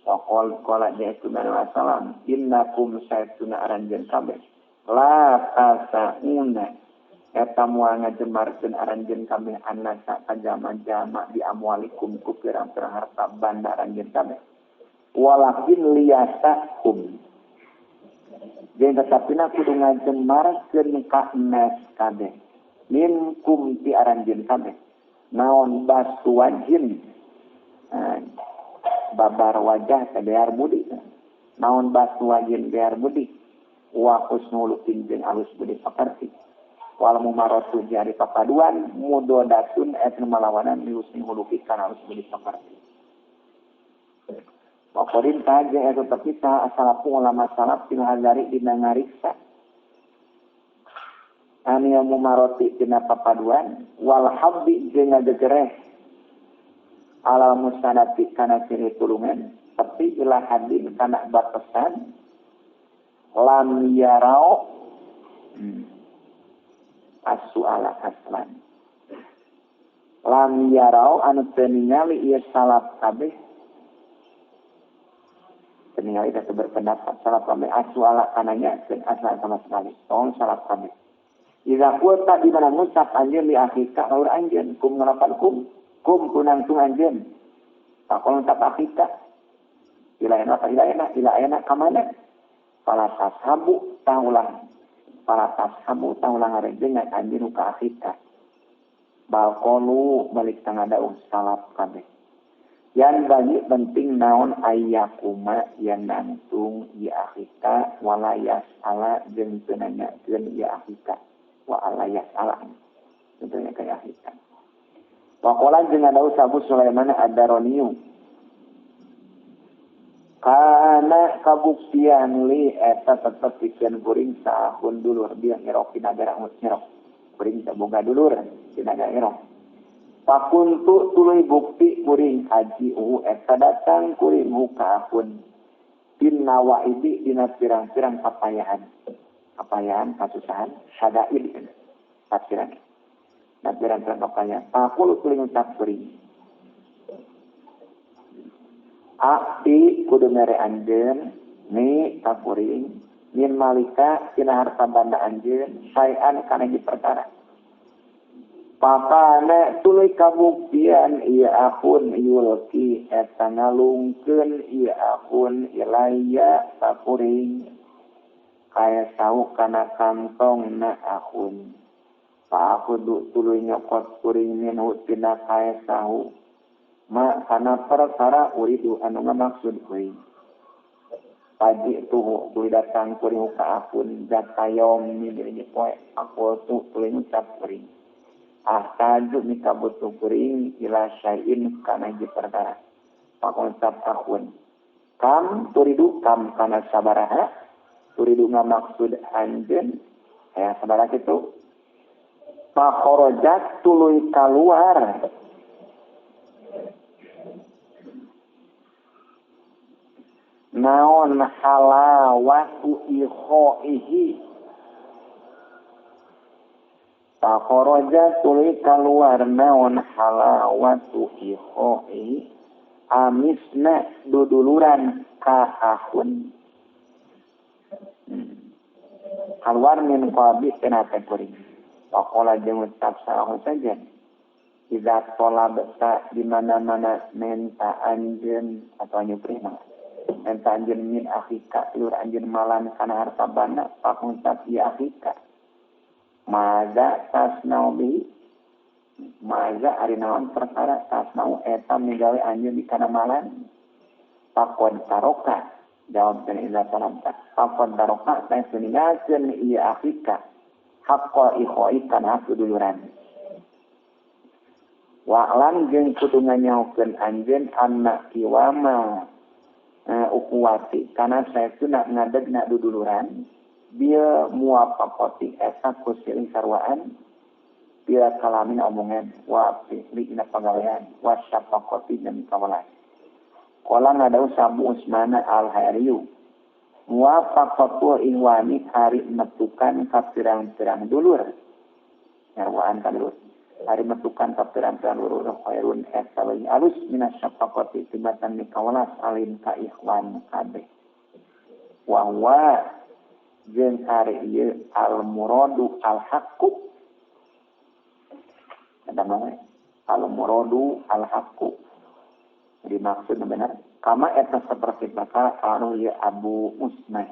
Waqal qala ja'atuna wa salam innakum saytuna aranjeun kabeh la tasauna eta moal ngajemarkeun aranjeun kabeh annasa ka jama-jama di amwalikum ku pirang-pirang harta banda aranjeun kabeh walakin liyasakum jeung tetapina kudu ngajemarkeun ka nas kabeh minkum ti aranjeun kabeh naon basu wajin babar wajah kadear budi naon basu wajin dear budi wa husnul jeung alus budi pakarti wal mumaratu jari papaduan mudodatun eta malawanan liusni huluki kana alus budi pakarti. Wakorin taja eta terpisah asalafu ulama salaf til hazari dina ngariksa anil mumaroti dina papaduan wal habbi jeung ngagegereh alal musanati kana siri tulungan tapi ila hadin kana batasan lam yarau as-su'ala aslan lam yarau anu teu ningali ieu salaf kabeh teu ningali teh berpendapat salaf kabeh as-su'ala kana nyakeun asal sama sekali tong salaf kabeh Iza qulta di mana ngucap anjeun li akhika laur anjeun kum ngalapan kum kum kunangtung anjeun. Pakol ngucap akhika ila ena ila ena ila ena ka mana? Fala tashabu taulah. Fala tashabu taulah ngarejengan anjeun ka akhika. Balkolu balik tangadaung salap kabeh. Yan bagi penting naon ayakuma yan nangtung ya akhika walayas ala jeung teu nanyakeun ya akhika wa alayas ala. Tentunya ka akhika. Waqala jeung adawu Abu Sulaiman Ad-Daraniyu. Kana kabuktian li eta tetep pikeun kuring saahun dulur dia ngerok di nagara ngerok. Kuring teu boga dulur di nagara ngerok. Pakuntu tuluy bukti kuring haji eta datang kuring ka akun bin nawaidi dina pirang-pirang kapayahan. Kapayahan kasusahan sadaid tafsiran. Na pirang-pirang kapayahan. Pakul tuluy ngucap kuring. Akti kudu mere anjeun ni ka kuring min malika tina harta banda anjeun saean kana hiji perkara. Pakana tuluy kabuktian ieu akun yulki eta ngalungkeun ieu akun ilaya ka kuring kaya sau kana kantongna akun. Pakudu tuluy nyokot kuring minhu tina kaya sau ma kana perkara uridu anu ngamaksud kuring. Paji tuhu tuluy datang kuring ka akun zakayom min poe aku tu tuluy ngucap kuring. Ahtaju mikabutuh kuring ila syai'in kana hiji perkara. Pakuncap akun. Kam turidu kam kana sabaraha turidu ngamaksud anjeun aya sabaraha kitu. Pakharajat tuluy kaluar. Naon halawatu ikhaihi. Takharaja tuluy kaluar naon halawatu ikhoi amisna duduluran ka ahun. Kaluar min qalbi tina kuring. Waqala jeung ucap salah saja. Iza talabta di mana-mana menta anjeun atau nyupri mah. Menta anjeun min akhika lur anjeun malan kana harta banda pakuncap ya akhika. Maza tasnau bi maza ari naon perkara tasnau eta migawe anjeun di kana malan pakon taroka jawab dan iza salamta pakon taroka teh ninggalkeun ieu akhika haqqo ikhoi kana duluran wa'lam jeung kudu nganyaokeun anjeun anna kiwama ukuwati kana saestuna ngadegna duduluran bil muwafaqati eta ku silih sarwaan bila kalamin omongan wa fi'li ina pagawean wa syafaqati dan kawelas. Qala ngadau Sabu Usmana al-Hariyu muwafaqatu ihwani hari metukan ka pirang-pirang dulur sarwaan ka dulur hari metukan ka pirang-pirang dulur khairun eta leuwih alus minas syafaqati tibatan mikawelas alim ka ikhwan kabeh wa huwa jeung ari ieu al-muradu al-haqqu. Ada mana? Al-muradu al-haqqu. Jadi maksudna benar. Kama eta seperti bakal anu ieu Abu Usman.